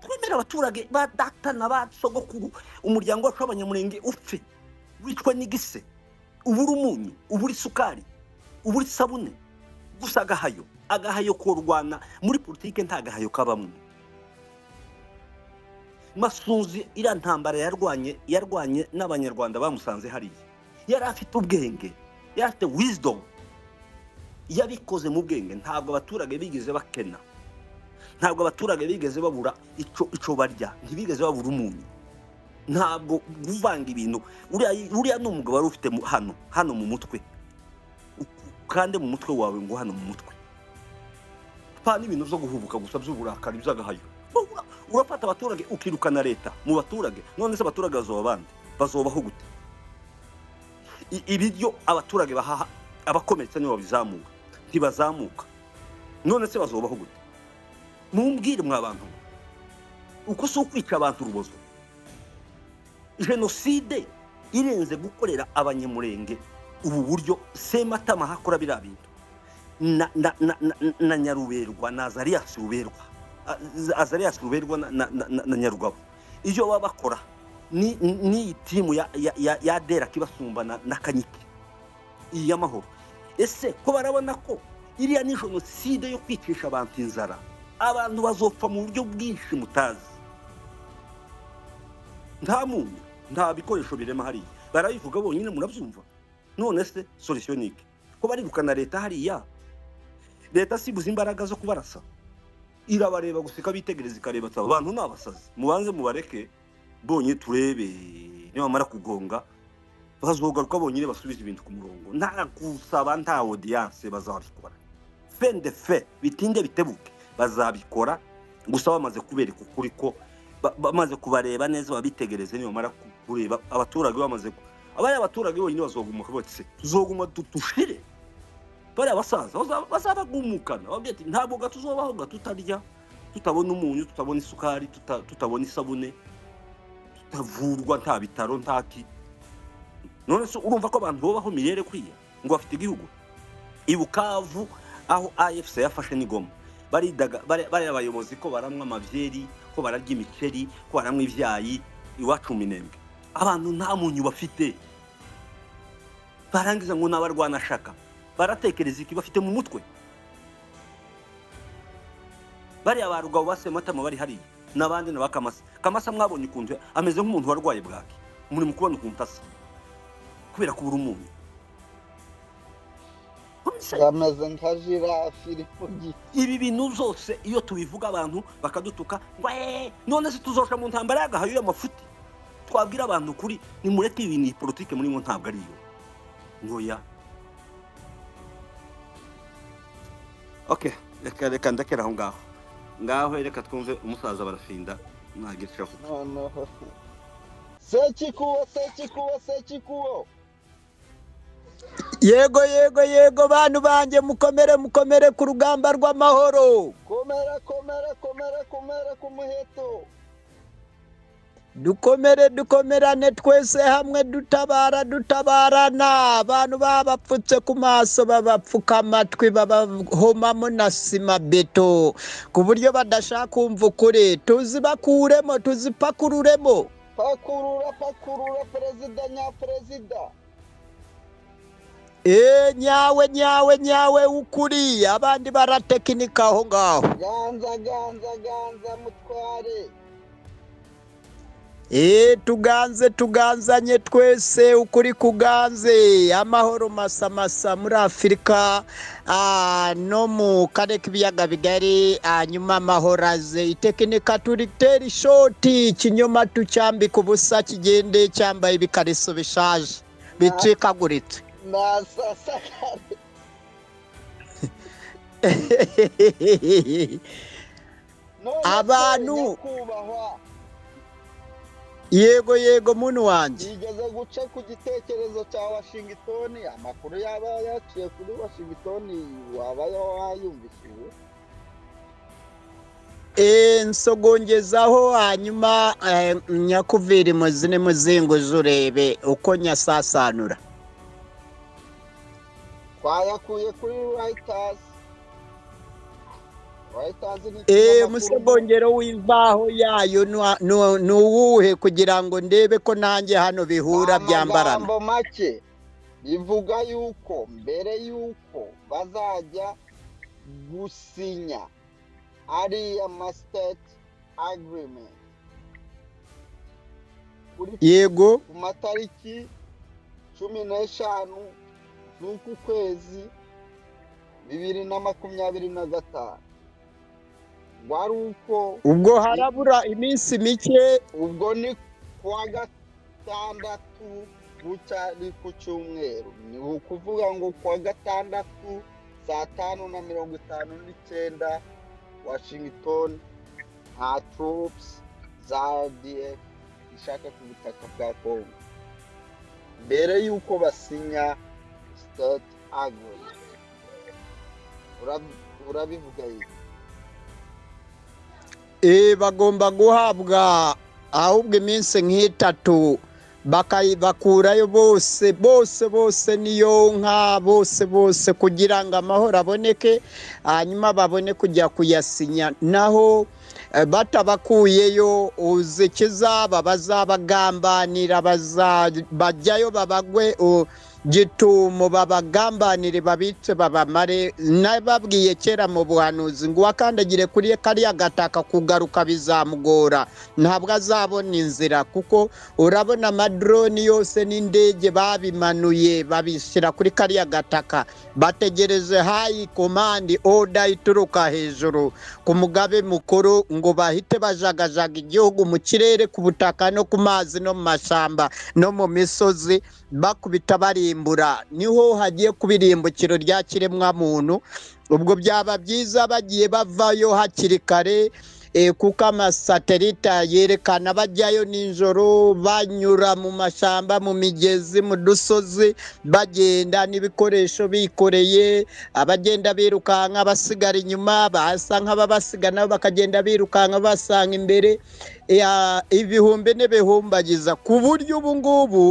[SPEAKER 4] Twemera abaturage ba data na ba sogokuru, umuryango wacu w'abanyamurenge upfe, wicwe n'igise, ubura umunyu, ubura isukari, ubura isabune, gusa agahayo korwana muri politike nta gahayo kabamwe. Masunzu iriya ntambara yarwanye n'abanyarwanda bamusanze hariya, yari afite ubwenge, yari afite wisdom, yabikoze mu bwenge. Ntabwo abaturage bigeze bakena, ntabwo abaturage bigeze babura ico barya, ntibigeze babura umunyu. Ntabwo kuvanga ibintu, uriya ni umugabo wari ufite hano mu mutwe, kandi mu mutwe wawe ngo hano mu mutwe pa n'ibintu byo guhubuka gusa by'uburakari by'agahayo. Urafata abaturage ukirukana leta mu baturage, none se abaturage bazoba bande? Bazobaho gute? Ibiryo abaturage bahaha abakomeretse nibo babizamuka, ntibazamuka, none se bazobaho gute? Mumbwire mwa bantu, uko si ukwica abantu urubozo? Jenoside irenze gukorera abanyamurenge ubu buryo Sematama hakora biriya bintu na Nyaruberwa na Azarias Ruberwa, Azarias Ruberwa na Nyarugabo, iyo baba bakora ni timu ya Dera kibasumba na Kanyiki iy'amahoro. Ese ko barabona ko iriya ni jenoside yo kwicisha abantu inzara, abantu bazopfa mu buryo bwinshi mutazi. Nta muntu, nta bikoresho birema hariya, barabivuga bonyine murabyumva. None se solution ni iki? Ko barirukana leta hariya, leta sibuze imbaraga zo kubarasa, irabareba gusa ikabitegereza ikareba ati abantu ni abasazi, mubanze mubareke bonyine turebe nibamara kugonga bazogaruka bonyine basubize ibintu ku murongo. Nta gusaba, nta audience, bazabikora fin de fait, bitinde bitebuke bazabikora, gusa bamaze kubereka ukuri ko bamaze kubareba neza, babitegereze nibamara kureba abaturage bamaze Abari abaturage bonyine bazogumuka bose, tuzoguma dushire. Bari abasaza bazabagumukana babwira ati ntabwo gatuzobaho tutarya, tutabona umunyu, tutabona isukari, tutabona isabune, tutavurwa, nta bitaro, nta ki. None se urumva ko abantu babaho mirere kwiya ngo bafite igihugu? I Bukavu aho AFC yafashe ni Goma, baridaga bari abayobozi ko baramwa amabyeri, ko bararya imiceri, ko baramwa ibyayi. Iwacu mu Minembwe abantu nta munyu bafite, barangiza ngo n'abarwanashaka baratekereza iki bafite mu mutwe? Bariya ba Rugabo basematama bari hariya n'abandi na bakamasa Kamasa, mwabonye ukuntu ameze nk'umuntu warwaye bwaki, muri mu kubona ukuntu asa kubera kubura umunyu.
[SPEAKER 3] Bameze nka jirafe iri mu giti.
[SPEAKER 4] Ibi bintu zose iyo tubivuga abantu bakadutuka ngo none se tuzosha mu ntambara y'agahayo y'amafuti? Twabwira abantu kuri nimureke ibintu, iyi politike murimo ntabwo ari yo ntoya. Okay, reka ndekera aho ngaho. Ngaho reka twumve umusaza Barafinda ntagira icyo avuga.
[SPEAKER 3] Noneho Sekikubo, Sekikubo, Sekikubo.
[SPEAKER 6] Yego yego yego, bantu banjye, mukomere mukomere ku rugamba rw'amahoro.
[SPEAKER 3] Komera komera komera komera ku muheto.
[SPEAKER 6] Dukomere dukomerane twese hamwe, dutabara dutabarana. Abantu babapfutse ku maso, babapfuka amatwi, babahomamo na sima beto ku buryo badashaka kumva ukuri. Tuzibakuremo, tuzipakururemo.
[SPEAKER 3] Pakurura pakurura, perezida nyaperezida.
[SPEAKER 6] Nyawe nyawe nyawe ukuri, abandi baratekinika aho ngaho.
[SPEAKER 3] Ganza ganza ganza mutware.
[SPEAKER 6] Tuganze tuganzanye twese, ukuri kuganze, amahoro masamasa muri Afurika no mu karere k'ibiyaga bigari. Hanyuma amahoro aze, itekinika turitera ishoti, ikinyoma tucyambika ubusa, kigende cyambaye ibikariso bishaje bicikaguritse.
[SPEAKER 3] Nasasakare. None se
[SPEAKER 6] Abantu
[SPEAKER 3] nyakubahwa,
[SPEAKER 6] yego yego muntu wanjye,
[SPEAKER 3] yigeze guca ku gitekerezo cya Washington, amakuru yaba yaciye kuri Washington waba wayumvishije?
[SPEAKER 6] Nsogongezaho hanyuma nyakuvira imuzine muzinguze urebe uko nyasasanura.
[SPEAKER 3] Twayakuye kuri Reuters. Reuters ni ikinyamakuru.
[SPEAKER 6] Umusogongero w'imvaho yayo ni uwuhe kugira ngo ndebe ko nanjye hano bihura byambarana?
[SPEAKER 3] Amagambo make bivuga yuko mbere yuko bazajya gusinya ariya ma state agreement kuri
[SPEAKER 6] Yego.
[SPEAKER 3] ku matariki 15 z'uku kwezi 2025, wari uko
[SPEAKER 6] Ubwo harabura iminsi mike.
[SPEAKER 3] Ubwo ni kuwa gatandatu bucya ari ku cyumweru, ni ukuvuga ngo kuwa gatandatu saa 5:59 Washington nta troops za RDF ishaka ku butaka bwa Congo mbere y'uko basinya state agreement. Urabivuga iki?
[SPEAKER 6] Bagomba guhabwa ahubwo iminsi nk'itatu bakayibakurayo bose bose bose, niyo nka bose bose, kugira ngo amahoro aboneke, hanyuma babone kujya kuyasinya. Naho batabakuyeyo, uzi ikizaba, bazabagambanira, bajyayo babagwe gitumo, babagambanire, babice, babamare. Nababwiye kera mu buhanuzi ngo uwakandagire kuri kariya gataka kugaruka bizamugora, ntabwo azabona inzira, kuko urabona amadroni yose n'indege babimanuye babishyira kuri kariya gataka, bategereje high command order ituruka hejuru ku mugabe mukuru ngo bahite bajagajaga igihugu mu kirere, ku butaka no ku mazi no mu mashyamba no mu misozi, bakubita barimbura. Niho hagiye kuba irimbukiro rya kiremwamuntu. Ubwo byaba byiza bagiye bavayo hakiri kare. Kuko amasatelita yerekana bajyayo nijoro, banyura mu mashyamba, mu migezi, mu dusozi, bagenda n'ibikoresho bikoreye, abagenda birukanka basigara inyuma, basa nk'ababasiga nabo bakagenda birukanka basanga imbere. Ibihumbi n'ibihumbagiza, ku buryo ubu ngubu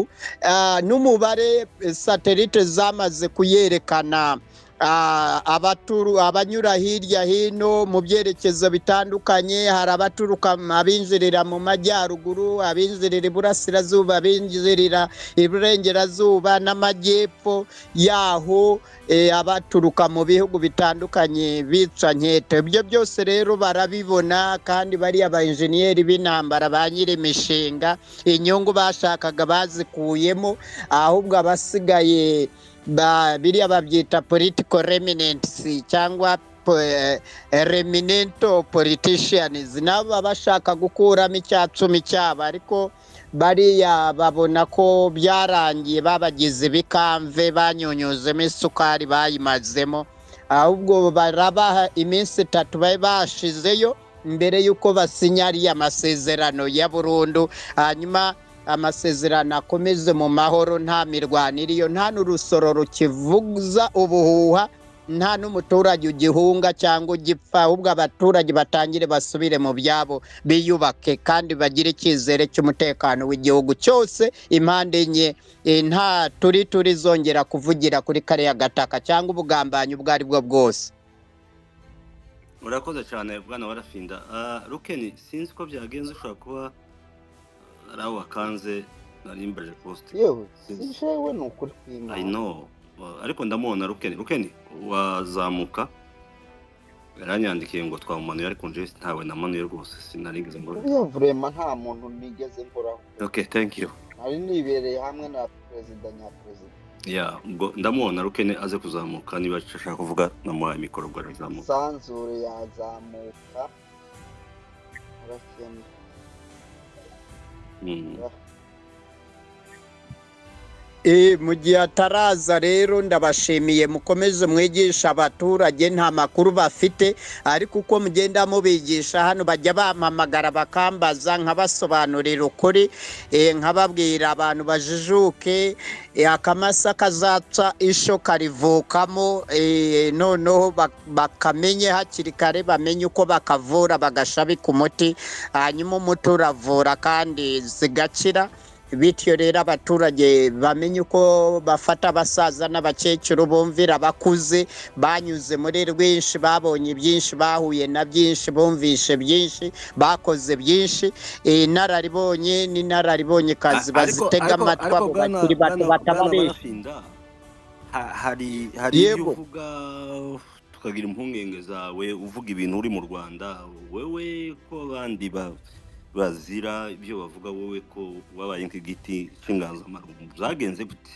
[SPEAKER 6] n'umubare satelite zamaze kuyerekana, abanyura hirya hino mu byerekezo bitandukanye. Hari abaturuka, abinjirira mu majyaruguru, abinjirira iburasirazuba, abinjirira iburengerazuba n'amajyepfo yaho, abaturuka mu bihugu bitandukanye bica nkete. Ibyo byose rero barabibona, kandi bariya ba enjeniyeri b'intambara, ba nyir'imishinga, inyungu bashakaga bazikuyemo. Ahubwo abasigaye biriya babyita political remnants cyangwa remnant politicians, nabo baba bashaka gukuramo 10% cyabo, ariko bariya babona ko byarangiye, babagize ibikamve, banyunyuzemo isukari, bayimazemo. Ahubwo barabaha iminsi 3 babe bashizeyo mbere y'uko basinya ariya masezerano ya burundu, hanyuma amasezerano akomeze mu mahoro, nta mirwano iriyo, nta n'urusoro rukivuza ubuhuha, nta n'umuturage ugihunga cyangwa ugipfa. Ahubwo abaturage batangire basubire mu byabo, biyubake kandi bagire icyizere cy'umutekano w'igihugu cyose impande enye. Nta turi turizongera kuvugira kuri kariya gataka cyangwa ubugambanyi ubwo ari bwo bwose.
[SPEAKER 4] Urakoze cyane, bwana Barafinda. Rukeni, sinzi ko byagenze, ushobora kuba ari aho wakanze nari mbaje post.
[SPEAKER 3] Yewe, si
[SPEAKER 4] Sinzi.
[SPEAKER 3] jewe, ni ukuri
[SPEAKER 4] I
[SPEAKER 3] kw'Imana.
[SPEAKER 4] know. Ariko ndamubona Rukeni. Rukeni wazamuka, yaranyandikiye ngo twamumanuye, ariko nje ntawe namanuye rwose, sinarigeze ngo.
[SPEAKER 3] Uriya vraiment nta muntu nigeze nkoraho.
[SPEAKER 4] Okay, thank you.
[SPEAKER 3] Nari nibereye hamwe na perezida nyaperezida.
[SPEAKER 4] Yeah, ubwo ndamubona Rukeni aze kuzamuka, niba ashaka kuvuga namuhaye mikoro, ubwo arazamuka.
[SPEAKER 3] Sanzure yazamuka urakene.
[SPEAKER 6] Mu gihe ataraza rero, ndabashimiye, mukomeze mwigisha abaturage, nta makuru bafite, ariko uko mugenda mubigisha hano bajya bampamagara bakambaza, nkabasobanurira ukuri, nkababwira abantu bajijuke, akamasa kazaca isho karivukamo, noneho bakamenye hakiri kare, bamenye uko bakavura, bagashabika umuti, hanyuma umuti uravura kandi zigakira. Bityo rero abaturage bamenye uko bafata abasaza n'abakecuru, bumvira abakuze banyuze muri rwinshi, babonye byinshi, bahuye na byinshi, bumvishe byinshi, bakoze byinshi. Inararibonye n'inararibonye kazi
[SPEAKER 4] Ariko
[SPEAKER 6] bazitega
[SPEAKER 4] ariko
[SPEAKER 6] amatwi
[SPEAKER 4] ariko
[SPEAKER 6] abo
[SPEAKER 4] bwana
[SPEAKER 6] bakiri bato
[SPEAKER 4] bwana bwana
[SPEAKER 6] batababesha.
[SPEAKER 4] Barafinda, hari ibyo
[SPEAKER 6] Yego.
[SPEAKER 4] uvuga tukagira impungenge zawe, uvuga ibintu uri mu Rwanda, wewe ko abandi bazira ibyo bavuga, wowe ko wabaye nk'igiti cy'inganzamarumbu, byagenze gute?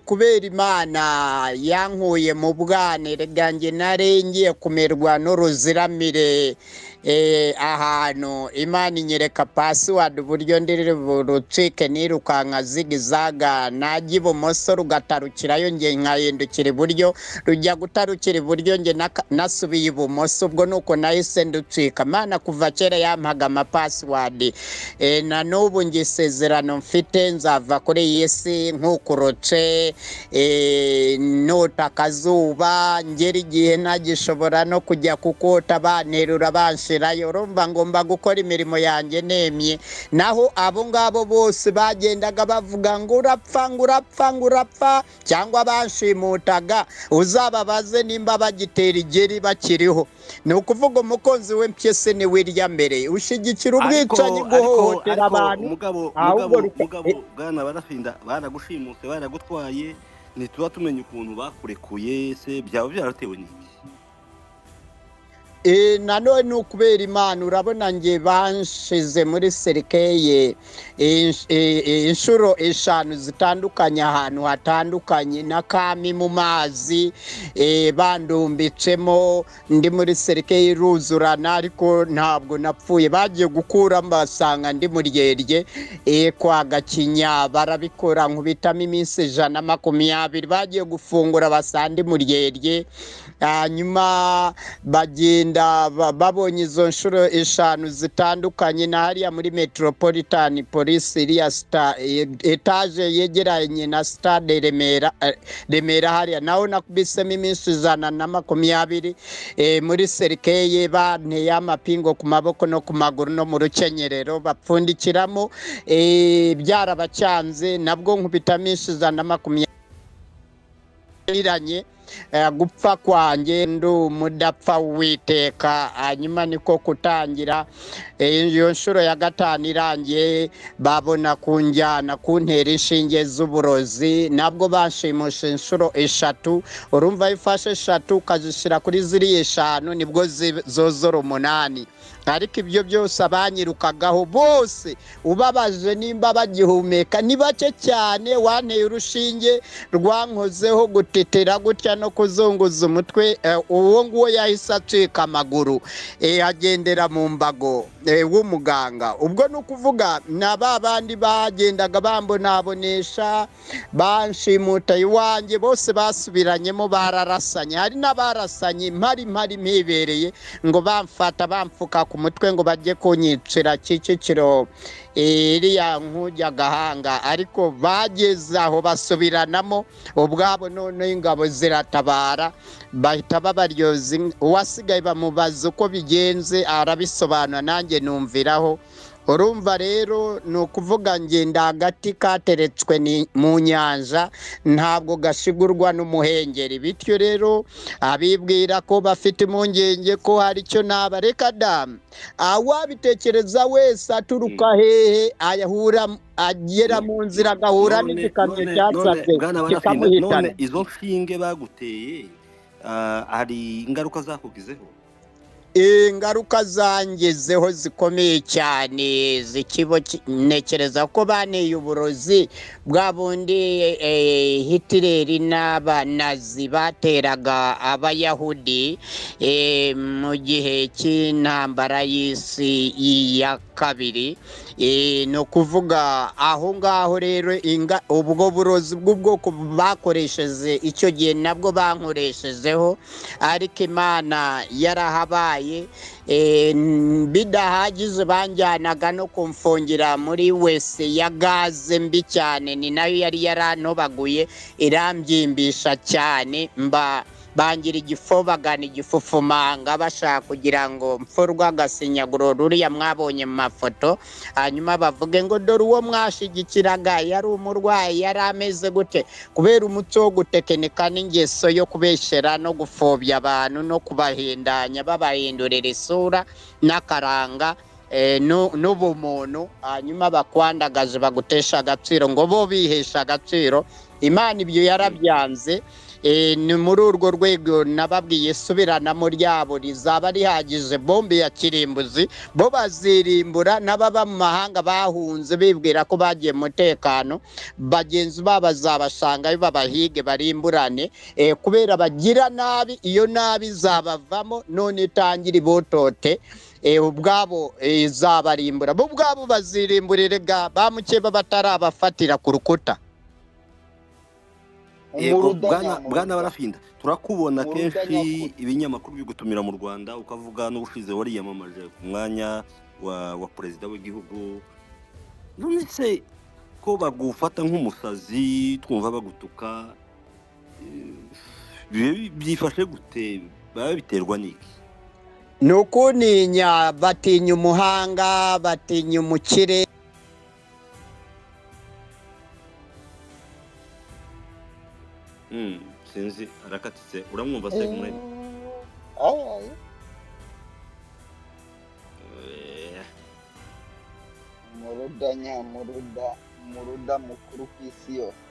[SPEAKER 6] Kubera Imana yankuye mu bwana, erega njye nari ngiye kumerwa n'uruziramire, ahantu Imana inyereka password uburyo ndiri burucike, nirukanka zigizaga, najya ibumoso rugatarukirayo, njye nkahindukira iburyo, rujya gutarukira iburyo, njye nasubiye ibumoso. Ubwo nuko nahise nducika. Mana kuva kera yampaga amapassword, na n'ubu njye isezerano mfite, nzava kuri iyi si nkukuroce, nota akazuba, ngera igihe ntagishobora no kujya kukota, banterura banshirayo. Urumva ngomba gukora imirimo yanjye nemye. Naho abo ngabo bose bagendaga bavuga ngo urapfa, ngo urapfa, ngo urapfa, cyangwa banshimutaga, uzababaze nimba bagitera igeri bakiriho. Ni ukuvuga umukunzi we mpyisi ni wirya mbere ushyigikira
[SPEAKER 4] Ariko
[SPEAKER 6] ubwicanyi,
[SPEAKER 4] ariko
[SPEAKER 6] guhohotera
[SPEAKER 4] ariko
[SPEAKER 6] abantu,
[SPEAKER 4] mugabo
[SPEAKER 6] ahubwo
[SPEAKER 4] mugabo mugabo bwana Barafinda, baragushimuse, baragutwaye, ntituba tumenya ukuntu bakurekuye, se byaba byaratewe n'iki?
[SPEAKER 6] Nanone ni ukubera Imana. Urabona njye banshize muri cercueil inshuro 5 zitandukanye, ahantu hatandukanye, na kami mu mazi, bandumbitsemo ndi muri cercueil iruzurana, ariko ntabwo napfuye. Bagiye gukuramo basanga ndi muryerye, kwa Gakinya barabikora, nkubitamo iminsi 120. Bagiye gufungura basanga ndi muryerye. Hanyuma bagenda babonye izo nshuro 5 zitandukanye, na hariya muri Metropolitan Police iriya etaje yegeranye na stade Remera hariya naho nakubisemo iminsi 120 muri serikeye banteye amapingo ku maboko no ku maguru no mu rukenyerero bapfundikiramo, byarabacyanze nabwo nkubita iminsi 120 iranye gupfa kwanjye ndi umudapfa witeka. Hanyuma niko kutangira iyo nshuro ya 5 irangiye babona kunjyana kuntera inshinge z'uburozi, nabwo banshimusha inshuro 3. Urumva ifashe 3 ukazishyira kuri ziriya 5 nibwo zozora 8. Ariko ibyo byose abanyirukagaho bose ubabaje nimba bagihumeka ni bake cyane. Wanteye urushinge rwankozeho gutetera gutya no kuzunguza umutwe, uwo nguwo yahise acika amaguru, agendera mu mbago w'umuganga. Ubwo ni ukuvuga na ba bandi bagendaga bambonabonesha banshimuta iwanjye bose basubiranyemo bararasanye. Hari n'abarasanye mpari mpibereye ngo bamfata bamfuka ku mutwe ngo bajye kunyicira Kicukiro iriya nkujya Gahanga, ariko bageze aho basubiranamo ubwabo, none ingabo ziratabara bahita babaryoza. Uwasigaye bamubaza uko bigenze arabisobanura, nanjye numviraho. Urumva rero ni ukuvuga ngenda agati kateretswe mu nyanja ntabwo gashigurwa n'umuhengeri. Bityo rero abibwira ko bafite impungenge ko hari icyo naba, reka damu, awabitekereza wese aturuka hehe ayahura agera mu nzira agahura n'igikamyo cyasabwe kikamuhitana.
[SPEAKER 4] None izo nshinge baguteye hari ingaruka zakugizeho?
[SPEAKER 6] Ingaruka zangezeho zikomeye cyane zikibo, ntekereza ko baneye uburozi bwa bundi Hitler n'abanazi bateraga abayahudi mu gihe cy'intambara y'isi ya 2. Ni ukuvuga aho ngaho rero ubwo burozi bw'ubwoko bakoresheje icyo gihe nabwo bankoreshejeho, ariko Imana yarahabaye. Bidahagije banjyanaga no kumfungira muri wese ya gaze mbi cyane, ni nayo yari yarantobaguye irambyimbisha cyane, mba bangira igifobagana igifufumanga bashaka kugira ngo mfurwa agasinyaguro ruriya mwabonye mu mafoto, hanyuma bavuge ngo dore uwo mwashigikiraga yari umurwayi yari ameze gute. Kubera umuco wo gutekinika n'ingeso yo kubeshyera no gupfobya abantu no kubahindanya babahindurira isura n'akaranga n'ubumuntu, hanyuma bakwandagaje bagutesha agaciro ngo bo bihesha agaciro. Imana ibyo yarabyanze. Ni muri urwo rwego nababwiye subiranamo ryabo rizaba rihagije bombe ya kirimbuzi, bo bazirimbura n'ababa mu mahanga bahunze bibwira ko bagiye mu mutekano, bagenzi babo bazabasangayo babahige barimburane, kubera bagira nabi, iyo nabi izabavamo none itangira ibotote, ubwabo izabarimbura, bo ubwabo bazirimburire ba mukeba batarabafatira ku rukuta.
[SPEAKER 4] Yego bwana Barafinda, turakubona kenshi ibinyamakuru bigutumira mu Rwanda ukavuga n'ubushize wariyamamaje ku mwanya wa perezida w'igihugu. None se ko bagufata nk'umusazi twumva bagutuka, byifashe gute? Baba biterwa n'iki?
[SPEAKER 6] Ni ukuninya, batinya umuhanga, batinya umukire.
[SPEAKER 4] Sinzi arakatitse, uramwumva se kumwe?
[SPEAKER 3] Muruda nyamuruda, muruda mukuru ku isi yose.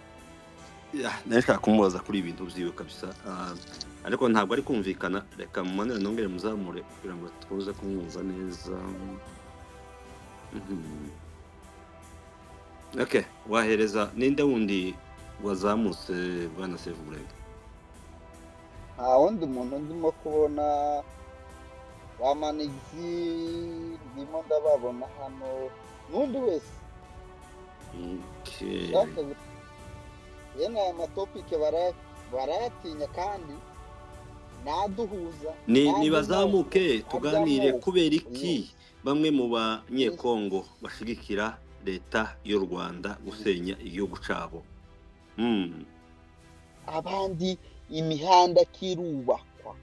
[SPEAKER 4] Nashaka kumubaza kuri ibintu byiwe kabisa, ariko ntabwo ari kumvikana. Reka mumanure nongere muzamure kugira ngo tuze kumwumva neza. Okay, wahereza ninde wundi wazamutse bwana Sevurenge?
[SPEAKER 3] Nta wundi muntu ndimo kubona, ba Manigzi ndimo ndababona hano, n'undi wese. Yena aya matopike barayatinya kandi Naduhuza
[SPEAKER 4] Ni
[SPEAKER 3] n'andi moko
[SPEAKER 4] nibazamuke
[SPEAKER 3] arya
[SPEAKER 4] tuganire
[SPEAKER 3] moko
[SPEAKER 4] kubera iki
[SPEAKER 3] yose.
[SPEAKER 4] Bamwe mu banyekongo bashigikira leta y'u Rwanda gusenya igihugu cabo.
[SPEAKER 3] Abandi imihanda kirubakwa,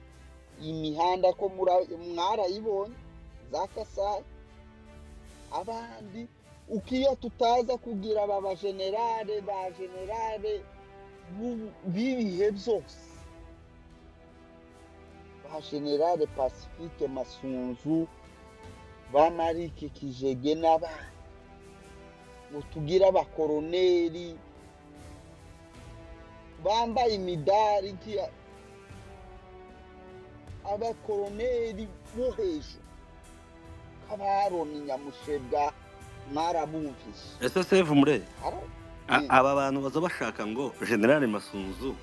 [SPEAKER 3] imihanda ko mwarayibonye za Kasayi. Abandi ukiyo tutaza kugira aba bajenerale ba generale b'ibihe byose, ba generale Pacifique Masunzu, ba Marike Kijege n'abandi, ngo tugire abakoroneri bambaye imidari nk'iya abakoroneri bo hejuru k'abaroni Nyamushebwa, mwarabumvise.
[SPEAKER 4] Ese save mure
[SPEAKER 3] Ara-
[SPEAKER 4] aba bantu baza bashaka ngo General Masunzu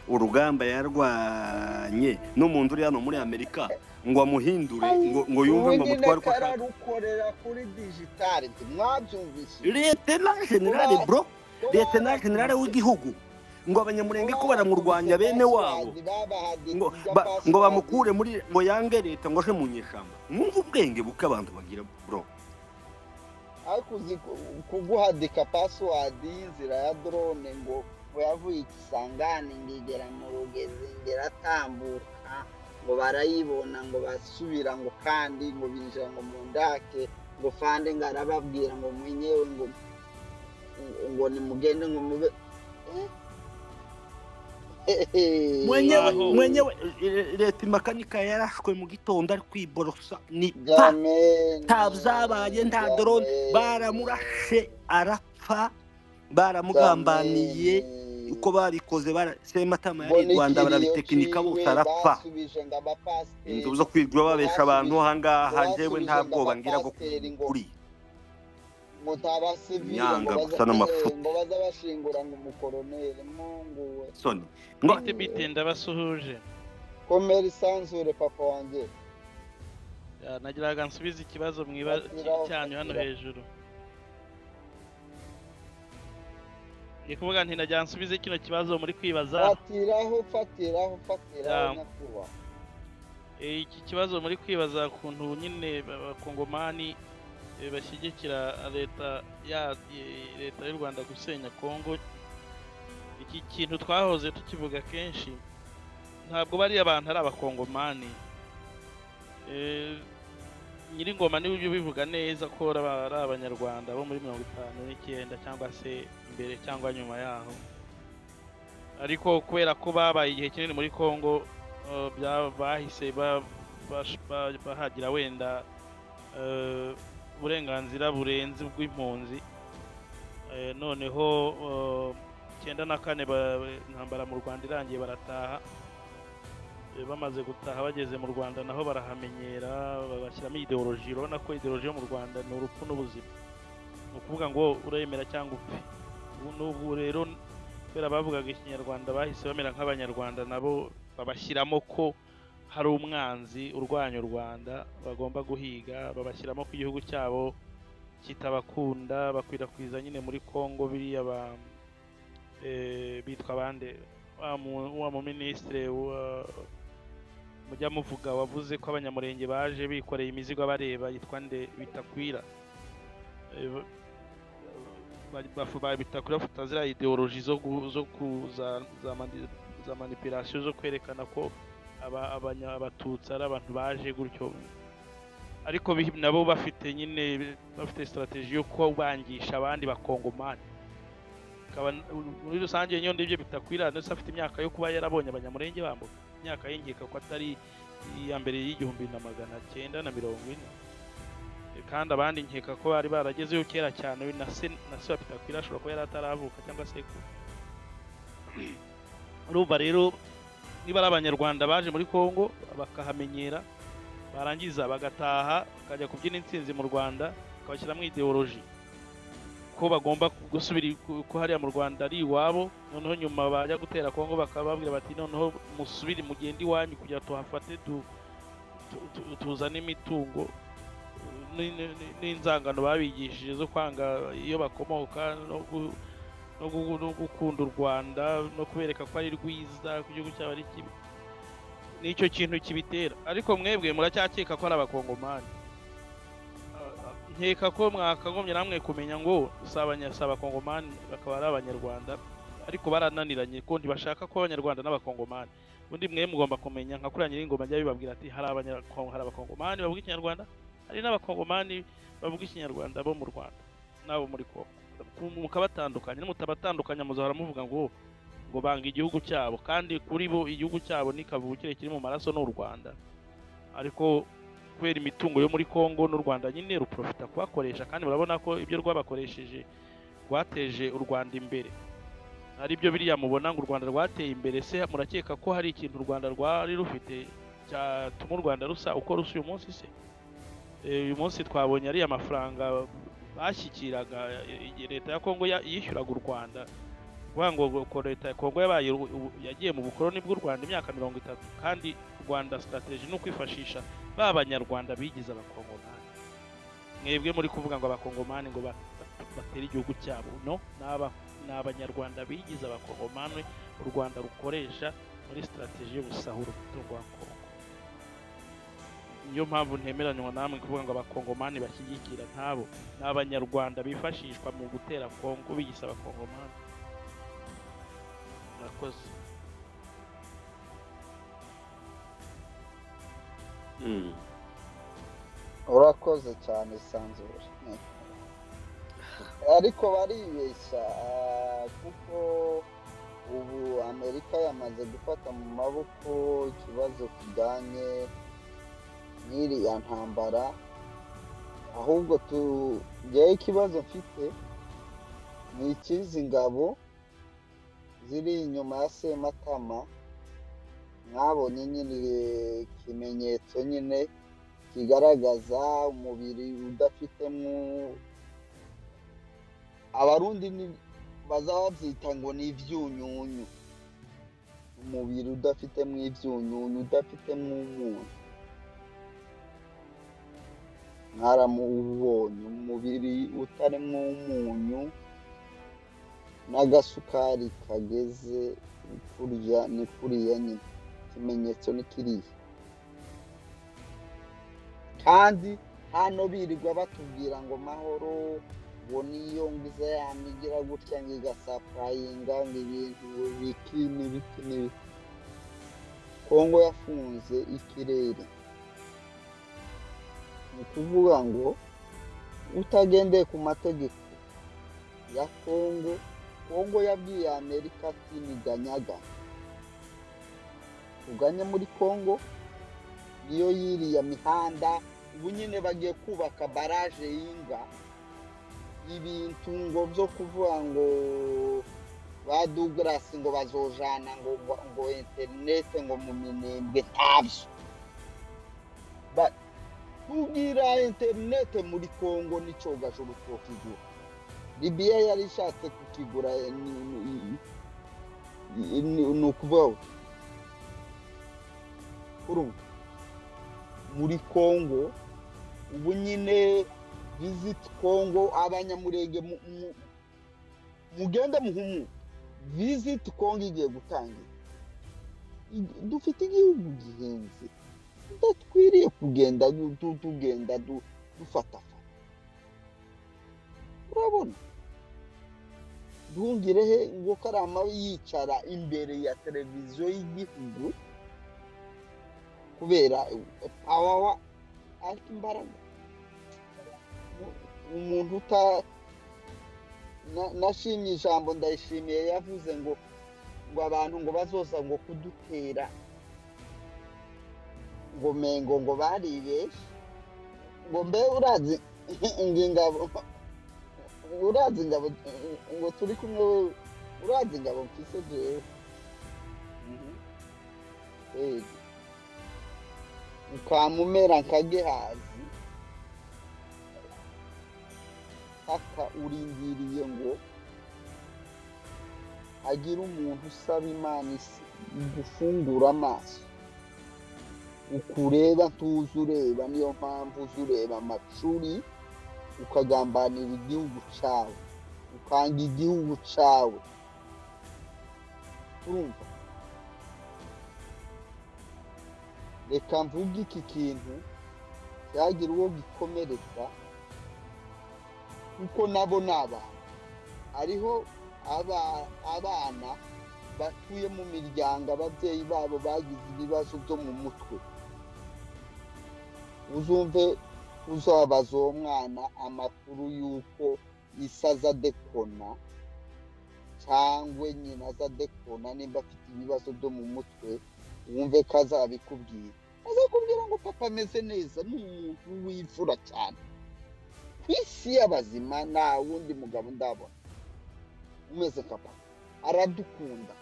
[SPEAKER 4] urugamba yarwanye n'umuntu uri hano muri Amerika ngo amuhindure ngo yumve ngo
[SPEAKER 3] ubu nyine
[SPEAKER 4] amutware uko ashaka.
[SPEAKER 3] kararukorera kuri digitale, ntimwabyumvise?
[SPEAKER 4] Leta General
[SPEAKER 3] Ko
[SPEAKER 4] bro,
[SPEAKER 3] ko
[SPEAKER 4] Leta General
[SPEAKER 3] babakubise
[SPEAKER 4] w'igihugu, ngo
[SPEAKER 3] ko
[SPEAKER 4] abanyamurenge ko baramurwanya
[SPEAKER 3] babakubise
[SPEAKER 4] bene wabo,
[SPEAKER 3] pasiwadi babahadika
[SPEAKER 4] ngo
[SPEAKER 3] ibya
[SPEAKER 4] ngo
[SPEAKER 3] pasiwadi.
[SPEAKER 4] bamukure muri, ngo yange leta ngo aje mu nyeshamba. Mwumve ubwenge buke abantu bagira bro.
[SPEAKER 3] Ariko uzi kuguhadika pasiwadi y'inzira ya drone ngo yavuye ikisangani ngo igera mu rugezi ngo iratambuka ngo barayibona ngo basubira ngo kandi ngo binjira ngo mu ndake ngo fande ngo arababwira ngo mwenyewe ngo nimugende ngo mube.
[SPEAKER 4] Mwenyewe
[SPEAKER 7] Aho.
[SPEAKER 4] Mwenyewe leta makanika yarashwe mu gitondo ari kwiborosa ni pa
[SPEAKER 3] Jameni,
[SPEAKER 4] nta byabaye, nta drone,
[SPEAKER 3] jameni,
[SPEAKER 4] baramurashe arapfa, baramugambaniye.
[SPEAKER 3] Jameni.
[SPEAKER 4] Uko babikoze bara Sematama
[SPEAKER 3] Ngo
[SPEAKER 4] yari i Rwanda
[SPEAKER 3] n'ikiriyo
[SPEAKER 4] barabitekinika bose
[SPEAKER 3] ciwe
[SPEAKER 4] arapfa.
[SPEAKER 3] basubije ngo abapasiteri
[SPEAKER 4] Inzu zo kwirwa
[SPEAKER 3] ngo
[SPEAKER 4] babesha abantu
[SPEAKER 3] basubije ngo
[SPEAKER 4] ahangaha, njyewe
[SPEAKER 3] basubije
[SPEAKER 4] nta
[SPEAKER 3] ngo
[SPEAKER 4] bwoba ngira bwo
[SPEAKER 3] abapasiteri
[SPEAKER 4] kuvuga
[SPEAKER 3] ngo
[SPEAKER 4] ukuri.
[SPEAKER 3] ngo ntabasivile ngo
[SPEAKER 4] Nyanga
[SPEAKER 3] baza
[SPEAKER 4] gusa n'amafuti
[SPEAKER 3] ngo baza bashingura ngo umukoroneri mungu we.
[SPEAKER 4] Soni ngo
[SPEAKER 7] Bite bite, ndabasuhuje.
[SPEAKER 3] Komera isanzure papa wanjye.
[SPEAKER 7] Ya, nagiraga nsubize ikibazo mwiba
[SPEAKER 3] Fatiraho,
[SPEAKER 7] cyanyu hano
[SPEAKER 3] fatira.
[SPEAKER 7] hejuru. Ni kuvuga nti nagira nsubize kino kibazo muri kwibaza.
[SPEAKER 3] Fatiraho, fatiraho, fatiraho
[SPEAKER 7] Ya,
[SPEAKER 3] nyakubahwa.
[SPEAKER 7] iki kibazo muri kwibaza ukuntu nyine abakongomani bashyigikira leta ya leta y'u Rwanda gusenya Kongo. Iki kintu twahoze tukivuga kenshi, ntabwo bariya abantu ari abakongomani. Nyiringoma niwe ujya ubivuga neza ko ari abanyarwanda bo muri 59 cyangwa se mbere cyangwa nyuma yaho, ariko kubera ko babaye igihe kinini muri Kongo bahise bahagira wenda uburenganzira burenze ubw'impunzi. Noneho 94 intambara mu Rwanda irangiye barataha. Bamaze gutaha bageze mu Rwanda naho barahamenyera, babashyiramo ideoloji. Urabona ko ideoloji yo mu Rwanda ni urupfu n'ubuzima, ni ukuvuga ngo uremera cyangwa upfe. Ubu n'ubu rero kubera bavugaga ikinyarwanda bahise bamera nk'abanyarwanda, nabo babashyiramo ko hari umwanzi urwanya u Rwanda bagomba guhiga, babashyiramo ko igihugu cyabo kitabakunda, bakwirakwiza nyine muri Kongo biriya ba bitwa bande, wa mu minisitiri mujya muvuga wavuze ko abanyamurenge baje bikoreye imizigo bareba, yitwa nde? Bitakwira. Bitakwira bafata ziriya ideoloji zo za manipulation zo kwerekana ko abatutsi ari abantu baje gutyo, ariko nabo bafite nyine bafite strategy yo kubangisha abandi bakongomani. Akaba muri rusange niyo ndibyo Bitakwira ndetse afite imyaka yo kuba yarabonye abanyamurenge bambuka, imyaka yingika ko atari iya mbere y'1940, kandi abandi nkeka ko bari baragezeyo kera cyane, na se wa Bitakwira ashobora kuba yari ataravuka cyangwa se. Urumva rero niba ari abanyarwanda baje muri Kongo bakahamenyera, barangiza bagataha bakajya kubyina intsinzi mu Rwanda, bakabashyiramo ideoloji ko bagomba gusubira ko hariya mu Rwanda ari iwabo, noneho nyuma bajya gutera Kongo bakababwira bati noneho musubire mugende iwanyu kugira tuhafate tuzane imitungo n'inzangano babigishije zo kwanga iyo bakomoka no gukunda u Rwanda no kubereka ko ari rwiza, ko igihugu cyabo ari kibi. Nicyo kintu kibitera, ariko mwebwe muracyakeka ko ari abakongomani. Nkeka ko mwakagombye namwe kumenya ngo si abakongomani bakaba ari abanyarwanda, ariko barananiranye ko ntibashaka ko abanyarwanda n'abakongomani. Ubundi mwe mugomba kumenya nka kuriya Nyiringoma ajya bibabwira ati hari abakongomani bavuga ikinyarwanda, hari n'abakongomani bavuga ikinyarwanda bo mu Rwanda n'abo muri Kongo, mukabatandukanya. Nimutabatandukanya muzahora muvuga ngo banga igihugu cyabo, kandi kuri bo igihugu cyabo ni kavukire kiri mu maraso n'u Rwanda. Ariko kubera imitungo yo muri Kongo n'u Rwanda nyine ruprofita kubakoresha, kandi murabona ko ibyo rwabakoresheje rwateje u Rwanda imbere. Ari byo biriya mubona ngo u Rwanda rwateye imbere, se murakeka ko hari ikintu u Rwanda rwari rufite cyatuma u Rwanda rusa uko rusa uyu munsi se? Uyu munsi twabonye ariya mafaranga bashyikiraga leta ya Kongo yishyuraga u Rwanda, kuvuga ngo leta ya Kongo yabaye yagiye mu bukoloni bw'u Rwanda imyaka 30, kandi Rwanda strategy ni ukwifashisha ba banyarwanda bigize abakongomani. Mwebwe muri kuvuga ngo abakongomani ngo batera igihugu cyabo, no, ni abanyarwanda bigize abakongomani u Rwanda rukoresha muri strategy yo gusahura umutungo wa Kongo. Niyo mpamvu ntemeranywa namwe kuvuga ngo abakongomani bashyigikira ntabo, ni abanyarwanda bifashishwa mu gutera Kongo bigisa abakongomani. Murakoze.
[SPEAKER 3] Urakoze cyane Sanzure. Ariko baribeshya kuko ubu Amerika yamaze gufata mu maboko ikibazo kijyanye n'iriya ntambara. Ahubwo tugeyeho ikibazo mfite ni ikizi ngabo ziri inyuma ya Sematama. Mwabonye nyine ikimenyetso nyine kigaragaza umubiri udafitemo. Abarundi bazabyita ngo ni ibyunyunyu, umubiri udafitemo ibyunyunyu, udafitemo umuntu. Mwaramubonye umubiri utarimo umunyu n'agasukari kageze kurya ni kuriya nyine, ikimenyetso ni kiriya. Kandi hano birirwa batubwira ngo mahoro ngo niyo ngize yamigira gutya ngo igasapurayinga ngo ibintu biki n'ibiki n'ibiki. Kongo yafunze ikirere, ni ukuvuga ngo utagendeye ku mategeko ya Kongo, Kongo yabwiye Amerika ati niganyaga tuganye muri Kongo, niyo yiriya mihanda. Ubu nyine bagiye kubaka baraje y'inga, ibintu ngo byo kuvuga ngo ba Douglas ngo bazojana ngo ngo internet ngo mu Minembwe, ntabyo. Kugira internet muri Kongo ni cogajuru twokigura. Libya yari ishatse kukigura, ni ukuvuga urumva muri Kongo ubu nyine visit Kongo, abanyamurenge mugende muhumu, visit Kongo igiye gutangira. Dufite igihugu gihenze, tudatwiriye kugenda tugenda dufatafata. Urabona Nduhungirehe ngo Karama yicara imbere ya televiziyo y'igihugu kubera power, ariko imbaraga umuntu uta nashimye ijambo Ndayishimiye yavuze ngo abantu ngo bazoza ngo kudutera ngo mengo ngo baribeshe, ngo mbe urazi ingabo, urazi ingabo ngo turi kumwe, urazi ingabo mfise jewe ukamumera nka Gehazi, paka urindiriye ngo agira umuntu usaba Imana gufungura amaso, ukureba ntuzi ureba. Niyo mpamvu uzi ureba amacuri, ukagambanira igihugu cyawe, ukanga igihugu cyawe. Urumva Reka mvuge iki kintu cyagira uwo gikomeretsa, kuko nabo ni abantu. Hariho abana batuye mu miryango ababyeyi babo bagize ibibazo byo mu mutwe. Uzumve uzabaza uwo mwana amakuru y'uko isaza dekona cyangwa nyina aza dekona, nimba afite ibibazo byo mu mutwe, wumve ko azabikubwira. Azakubwira ngo papa ameze neza, ni umuntu w'imfura cyane ku isi y'abazima, nta wundi mugabo ndabona umeze nka papa. Aradukunda,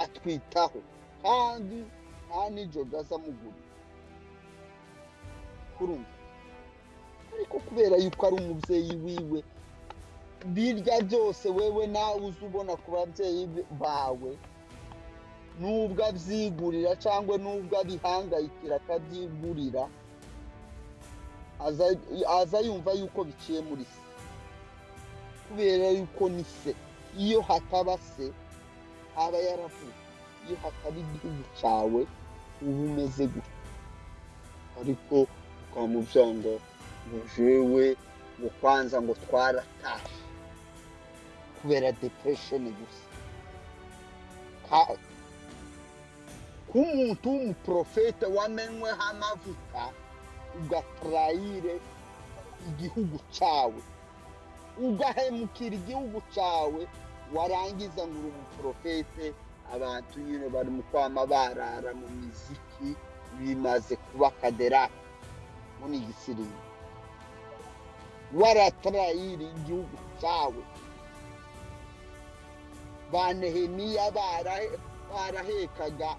[SPEAKER 3] atwitaho, kandi nta nijoro azamugurira. Kurumva ariko kubera yuko ari umubyeyi wiwe, birya byose wewe nawe uza ubona ku babyeyi bawe, nubwo abyigurira cyangwa nubwo abihangayikira akabyigurira, aza yumva yuko biciye muri se, kubera yuko ni se. Iyo hataba se aba yaravuye, iyo hataba igihugu cyawe uba umeze gutya. Ariko ukamubyanga ngo jewe ngo kwanza ngo twaratashe kubera depression gusa. K'umuntu w'umuprofete wamenweho amavuta, ugatrayire igihugu cyawe, ugahemukira igihugu cyawe, warangiza ngo uri umuprofete. Abantu nyine bari mu kwama barara mu miziki, bimaze kuba kaderake muri gisirimu. Waratrayire igihugu cyawe. Ba Nehemiya barahekaga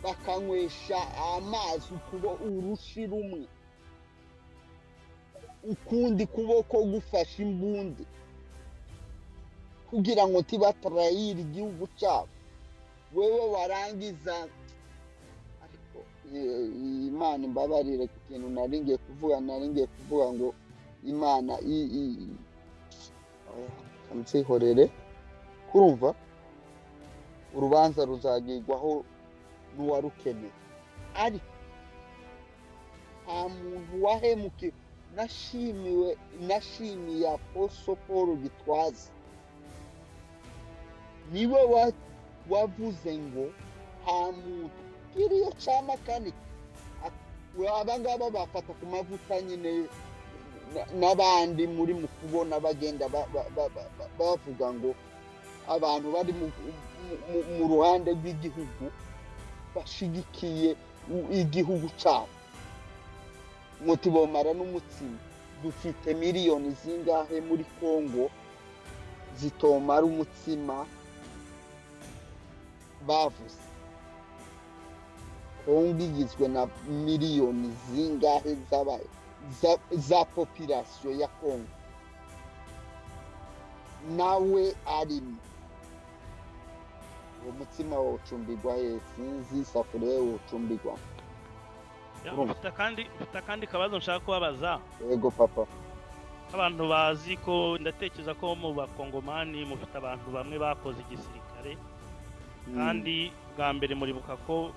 [SPEAKER 3] bakanywesha amazi urushi rumwe, ukundi kuboko gufashe imbunde, kugira ngo ntibatrayire igihugu cyabo. Wewe warangiza, ariko Imana imbabarire ku kintu nari ngiye kuvuga, nari ngiye kuvuga ngo Imana nzihorere. Kurumva urubanza ruzagirwaho n'uwarukeneye, ariko nta muntu wahemukiwe. Nashimiye Apostle Paul Gitwaza, niwe wavuze ngo nta muntu kiriya cya kane. Aba ngaba bafata ku mavuta nyine n'abandi muri mu kubona bagenda bavuga ngo abantu bari mu ruhande rw'igihugu bashigikiye igihugu cyabo, ngo tubomara n'umutsima. Dufite miliyoni zingahe muri Kongo zitomara umutsima bavuze? Kongo igizwe na miliyoni zingahe za population ya Kongo, nawe arimo. Uwo mutsima wocumbirwa he? Sinzi isafuriya wocumbirwa.
[SPEAKER 7] Mfite akandi kabazo nshaka kubabaza.
[SPEAKER 3] Yego papa.
[SPEAKER 7] Abantu bazi ko ndatekereza ko mu bakongomani mufite abantu bamwe bakoze igisirikare, kandi bwa mbere muribuka ko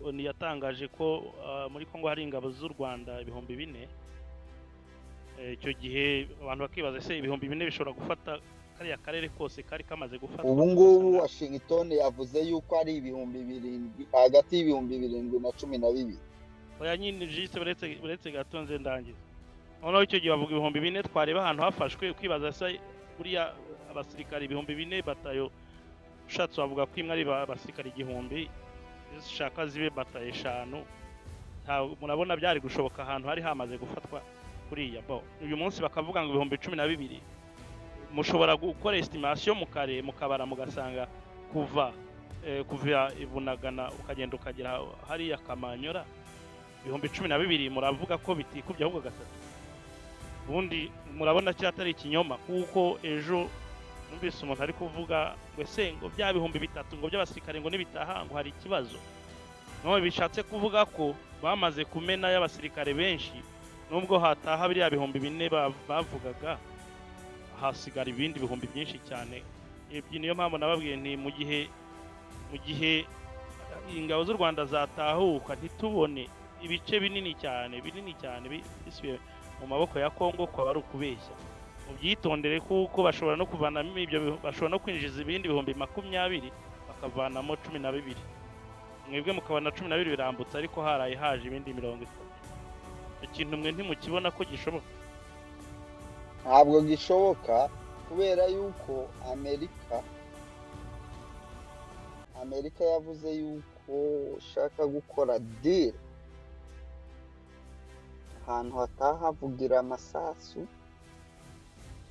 [SPEAKER 7] yatangaje ko muri Kongo hari ingabo z'u Rwanda 4000. Icyo gihe abantu bakibaza se 4000 bishobora gufata kariya karere kose kari kamaze gufatwa?
[SPEAKER 3] Ubu ngubu Washington yavuze yuko ari 7000, hagati y'7000 na 12,000.
[SPEAKER 7] Oya nyine jiste buretse gatonze ndangiza. Noneho icyo gihe bavuga 4000, twareba ahantu hafashwe ukibaza se buriya abasirikare 4000 batayo, ushatse wavuga ko imwe ari abasirikare 1000, zishaka zibe batayo 5. Murabona byari gushoboka ahantu hari hamaze gufatwa kuriya. Bo uyu munsi bakavuga ngo 12,000. Mushobora gukora estimation mukare mukabara mugasanga kuva Ibunagana ukagenda ukagera hariya Kamanyora 12,000, muravuga ko bitikubye ahubwo gatatu. Ubundi murabona cyatari ikinyoma, kuko ejo numvise umuntu ari kuvuga ngo ese ngo bya 3000 ngo by'abasirikare ngo nibitaha ngo hari ikibazo. None bishatse kuvuga ko bamaze kumena y'abasirikare benshi, nubwo hataha biriya 4000 bavugaga, hasigara ibindi bihumbi byinshi cyane. Ibyo niyo mpamvu nababwiye nti mu gihe Ingabo z'u Rwanda zatahuka ntitubone ibice binini cyane binini cyane bisubiye mu maboko ya Kongo, kwaba ari ukubeshya. Mubyitondere, kuko bashobora no kuvanamo ibyo, bashobora no kwinjiza ibindi 20,000 bakavanamo 12, mwebwe mukabona 12 birambutse, ariko haraye haje ibindi 30. Ikintu mwe ntimukibona ko gishoboka?
[SPEAKER 3] Ntabwo gishoboka, kubera yuko Amerika yavuze yuko ishaka gukora deal ahantu hatahavugira amasasu,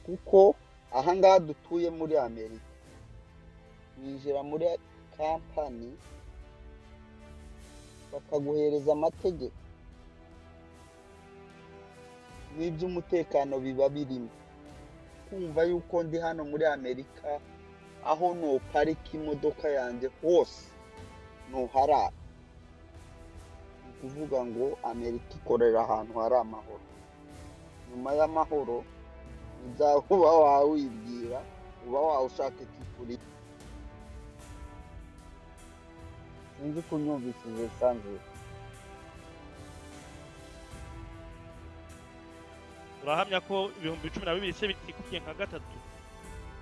[SPEAKER 3] kuko ahangaha dutuye muri Amerika winjira muri kampani bakaguhereza amategeko n'iby'umutekano biba birimo. Kumva yuko ndi hano muri Amerika aho noparika imodoka yanjye hose ntuharara, ni ukuvuga ngo Amerika ikorera ahantu hari amahoro. Nyuma y'amahoro uba wawibwira, uba wawushaka ikikuri. Sinzi ko unyumvishije sanzwe.
[SPEAKER 7] Urahamya ko 12,000 se bitikubye nka gatatu?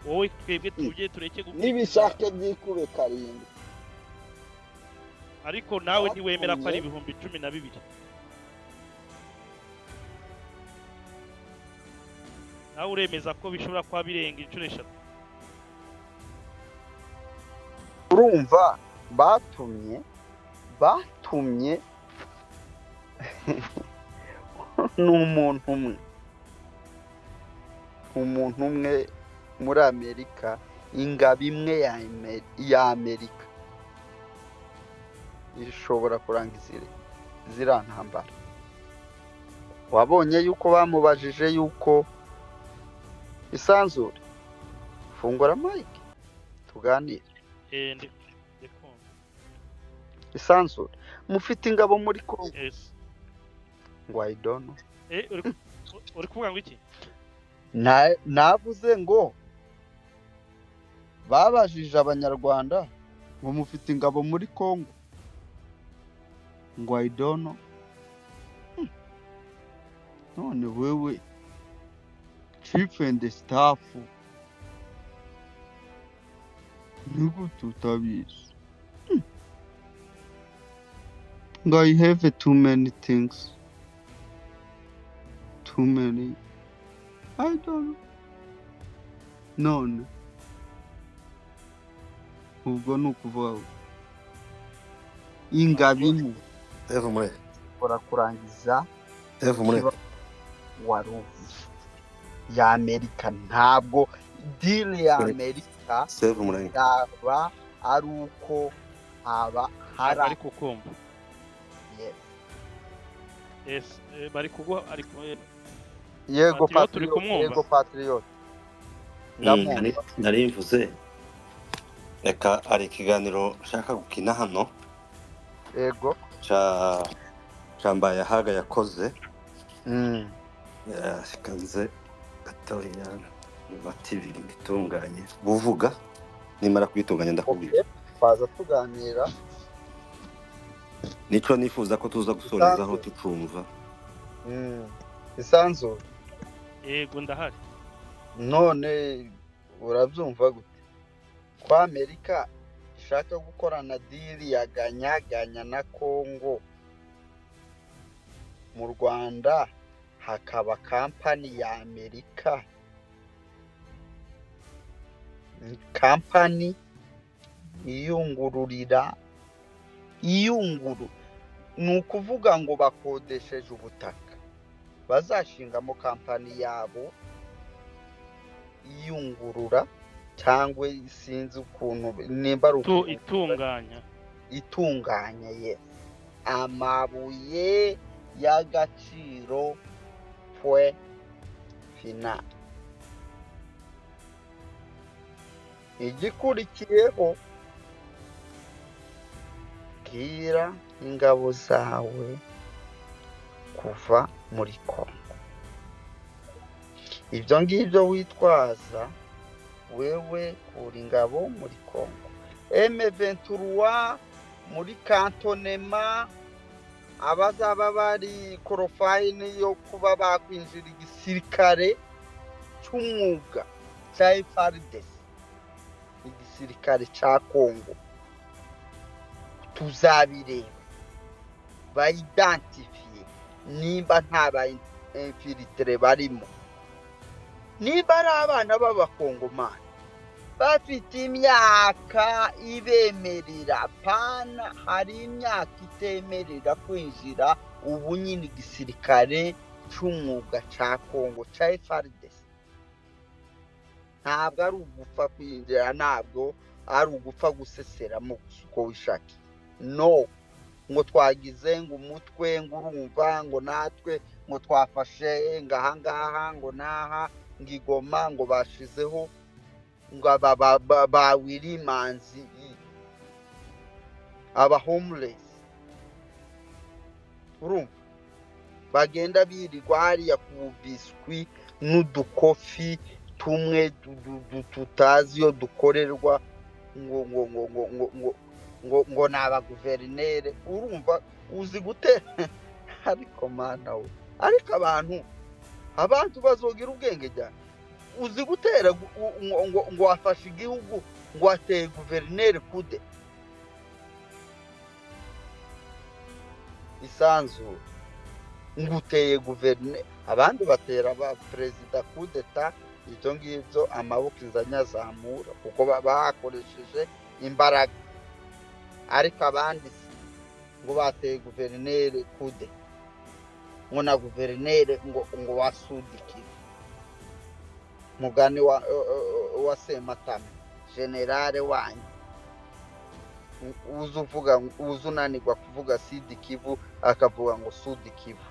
[SPEAKER 7] Wowe twebwe tujye tureke gukurikiza
[SPEAKER 3] nibishake byikube 7,
[SPEAKER 7] ariko nawe ntiwemera ko ari 12,000. Nawe uremeza ko bishobora kuba birenga inshuro 3.
[SPEAKER 3] Urumva batumye n'umuntu umwe, umuntu umwe muri Amerika, ingabo imwe ya Amerika ishobora kurangiza ziriya ntambara. Wabonye yuko bamubajije yuko isanzure, fungura mike tuganire. Isanzure, mufite ingabo muri Kongo? Ngo I don't know.
[SPEAKER 7] Uri kuvuga ngo iki?
[SPEAKER 3] Navuze ngo babajije abanyarwanda ngo mufite ingabo muri Kongo, ngo I don't know. None wewe chief and staff nigute utabizi? Ngo I have too many things, too many, I don't know. None ubwo ni ukuvuga ingabo imwe ishobora kurangiza waruzi ya Amerika. Ntabwo deal ya Amerika yaba ari uko haba hari
[SPEAKER 7] ariko kumva. Yes, bari kuguha ariko.
[SPEAKER 3] Yego Patriot, yego Patriot,
[SPEAKER 4] nari mvuze reka ari ikiganiro nshaka gukina hano.
[SPEAKER 3] Yego
[SPEAKER 4] ca Mbayahaga yakoze. Kanze gatoya niba TV itunganye buvuga, nimara kwitunganya ndakubwira.
[SPEAKER 3] Twaza tuganira,
[SPEAKER 4] nico nifuza ko tuza gusorezaho tucumva.
[SPEAKER 3] Isanzure.
[SPEAKER 7] Yego ndahari.
[SPEAKER 3] None urabyumva gute ko Amerika ishaka gukorana deal ya ganyaganya na Kongo, mu Rwanda hakaba kampani ya Amerika, kampani iyungururira iyunguru, ni ukuvuga ngo bakodesheje ubutaka bazashingamo kampani yabo iyungurura, cyangwa sinzi ukuntu nimba ari itunganya yes, amabuye y'agaciro point final. Igikurikiyeho, bwira ingabo zawe kuva muri Kongo. Ibyo ngibyo witwaza wewe kura ingabo muri Kongo. M23 Muri cantonnement, abazaba bari qualified yo kuba bakwinjira igisirikare cy'umwuga cya FARDC, igisirikare cya Kongo, tuzabireba bayidentifiye nimba nta ba infiltrés barimo, nimba ari abana b'abakongomani bafite imyaka ibemerera. Pana, hari imyaka itemerera kwinjira ubu nyine igisirikare cy'umwuga cya Kongo cya FARDC. Ntabwo ari ugupfa kwinjira, ntabwo ari ugupfa guseseramo gusa uko wishakiye. No ngo twagize ngo umutwe, ngo urumva ngo natwe ngo twafashe ngo ahangaha, ngo n'aha, ngo igoma, ngo bashizeho ngo aba ba Wirimanzi, aba homeless, urumva bagenda birirwa hariya ku biswi n'udukofi tumwe tutazi iyo dukorerwa, ngo ni abaguverinere. Urumva uzi gutera, ariko mana we, ariko abantu bazogira ubwenge cyane. Uzi gutera ngo wafashe igihugu, ngo wateye guverineri kude isanzure, ngo uteye guverineri. Abandi batera ba perezida kudeta, ibyo ngibyo amaboko inzanyazamura kuko bakoresheje imbaraga, ariko abandi ngo bateye guverineri kude, ngo na guverineri ngo wasudikire mugani wa Sematama generale wanyu, uza uvuga, uza unanirwa kuvuga Sud Kivu akavuga ngo Sud Kivu.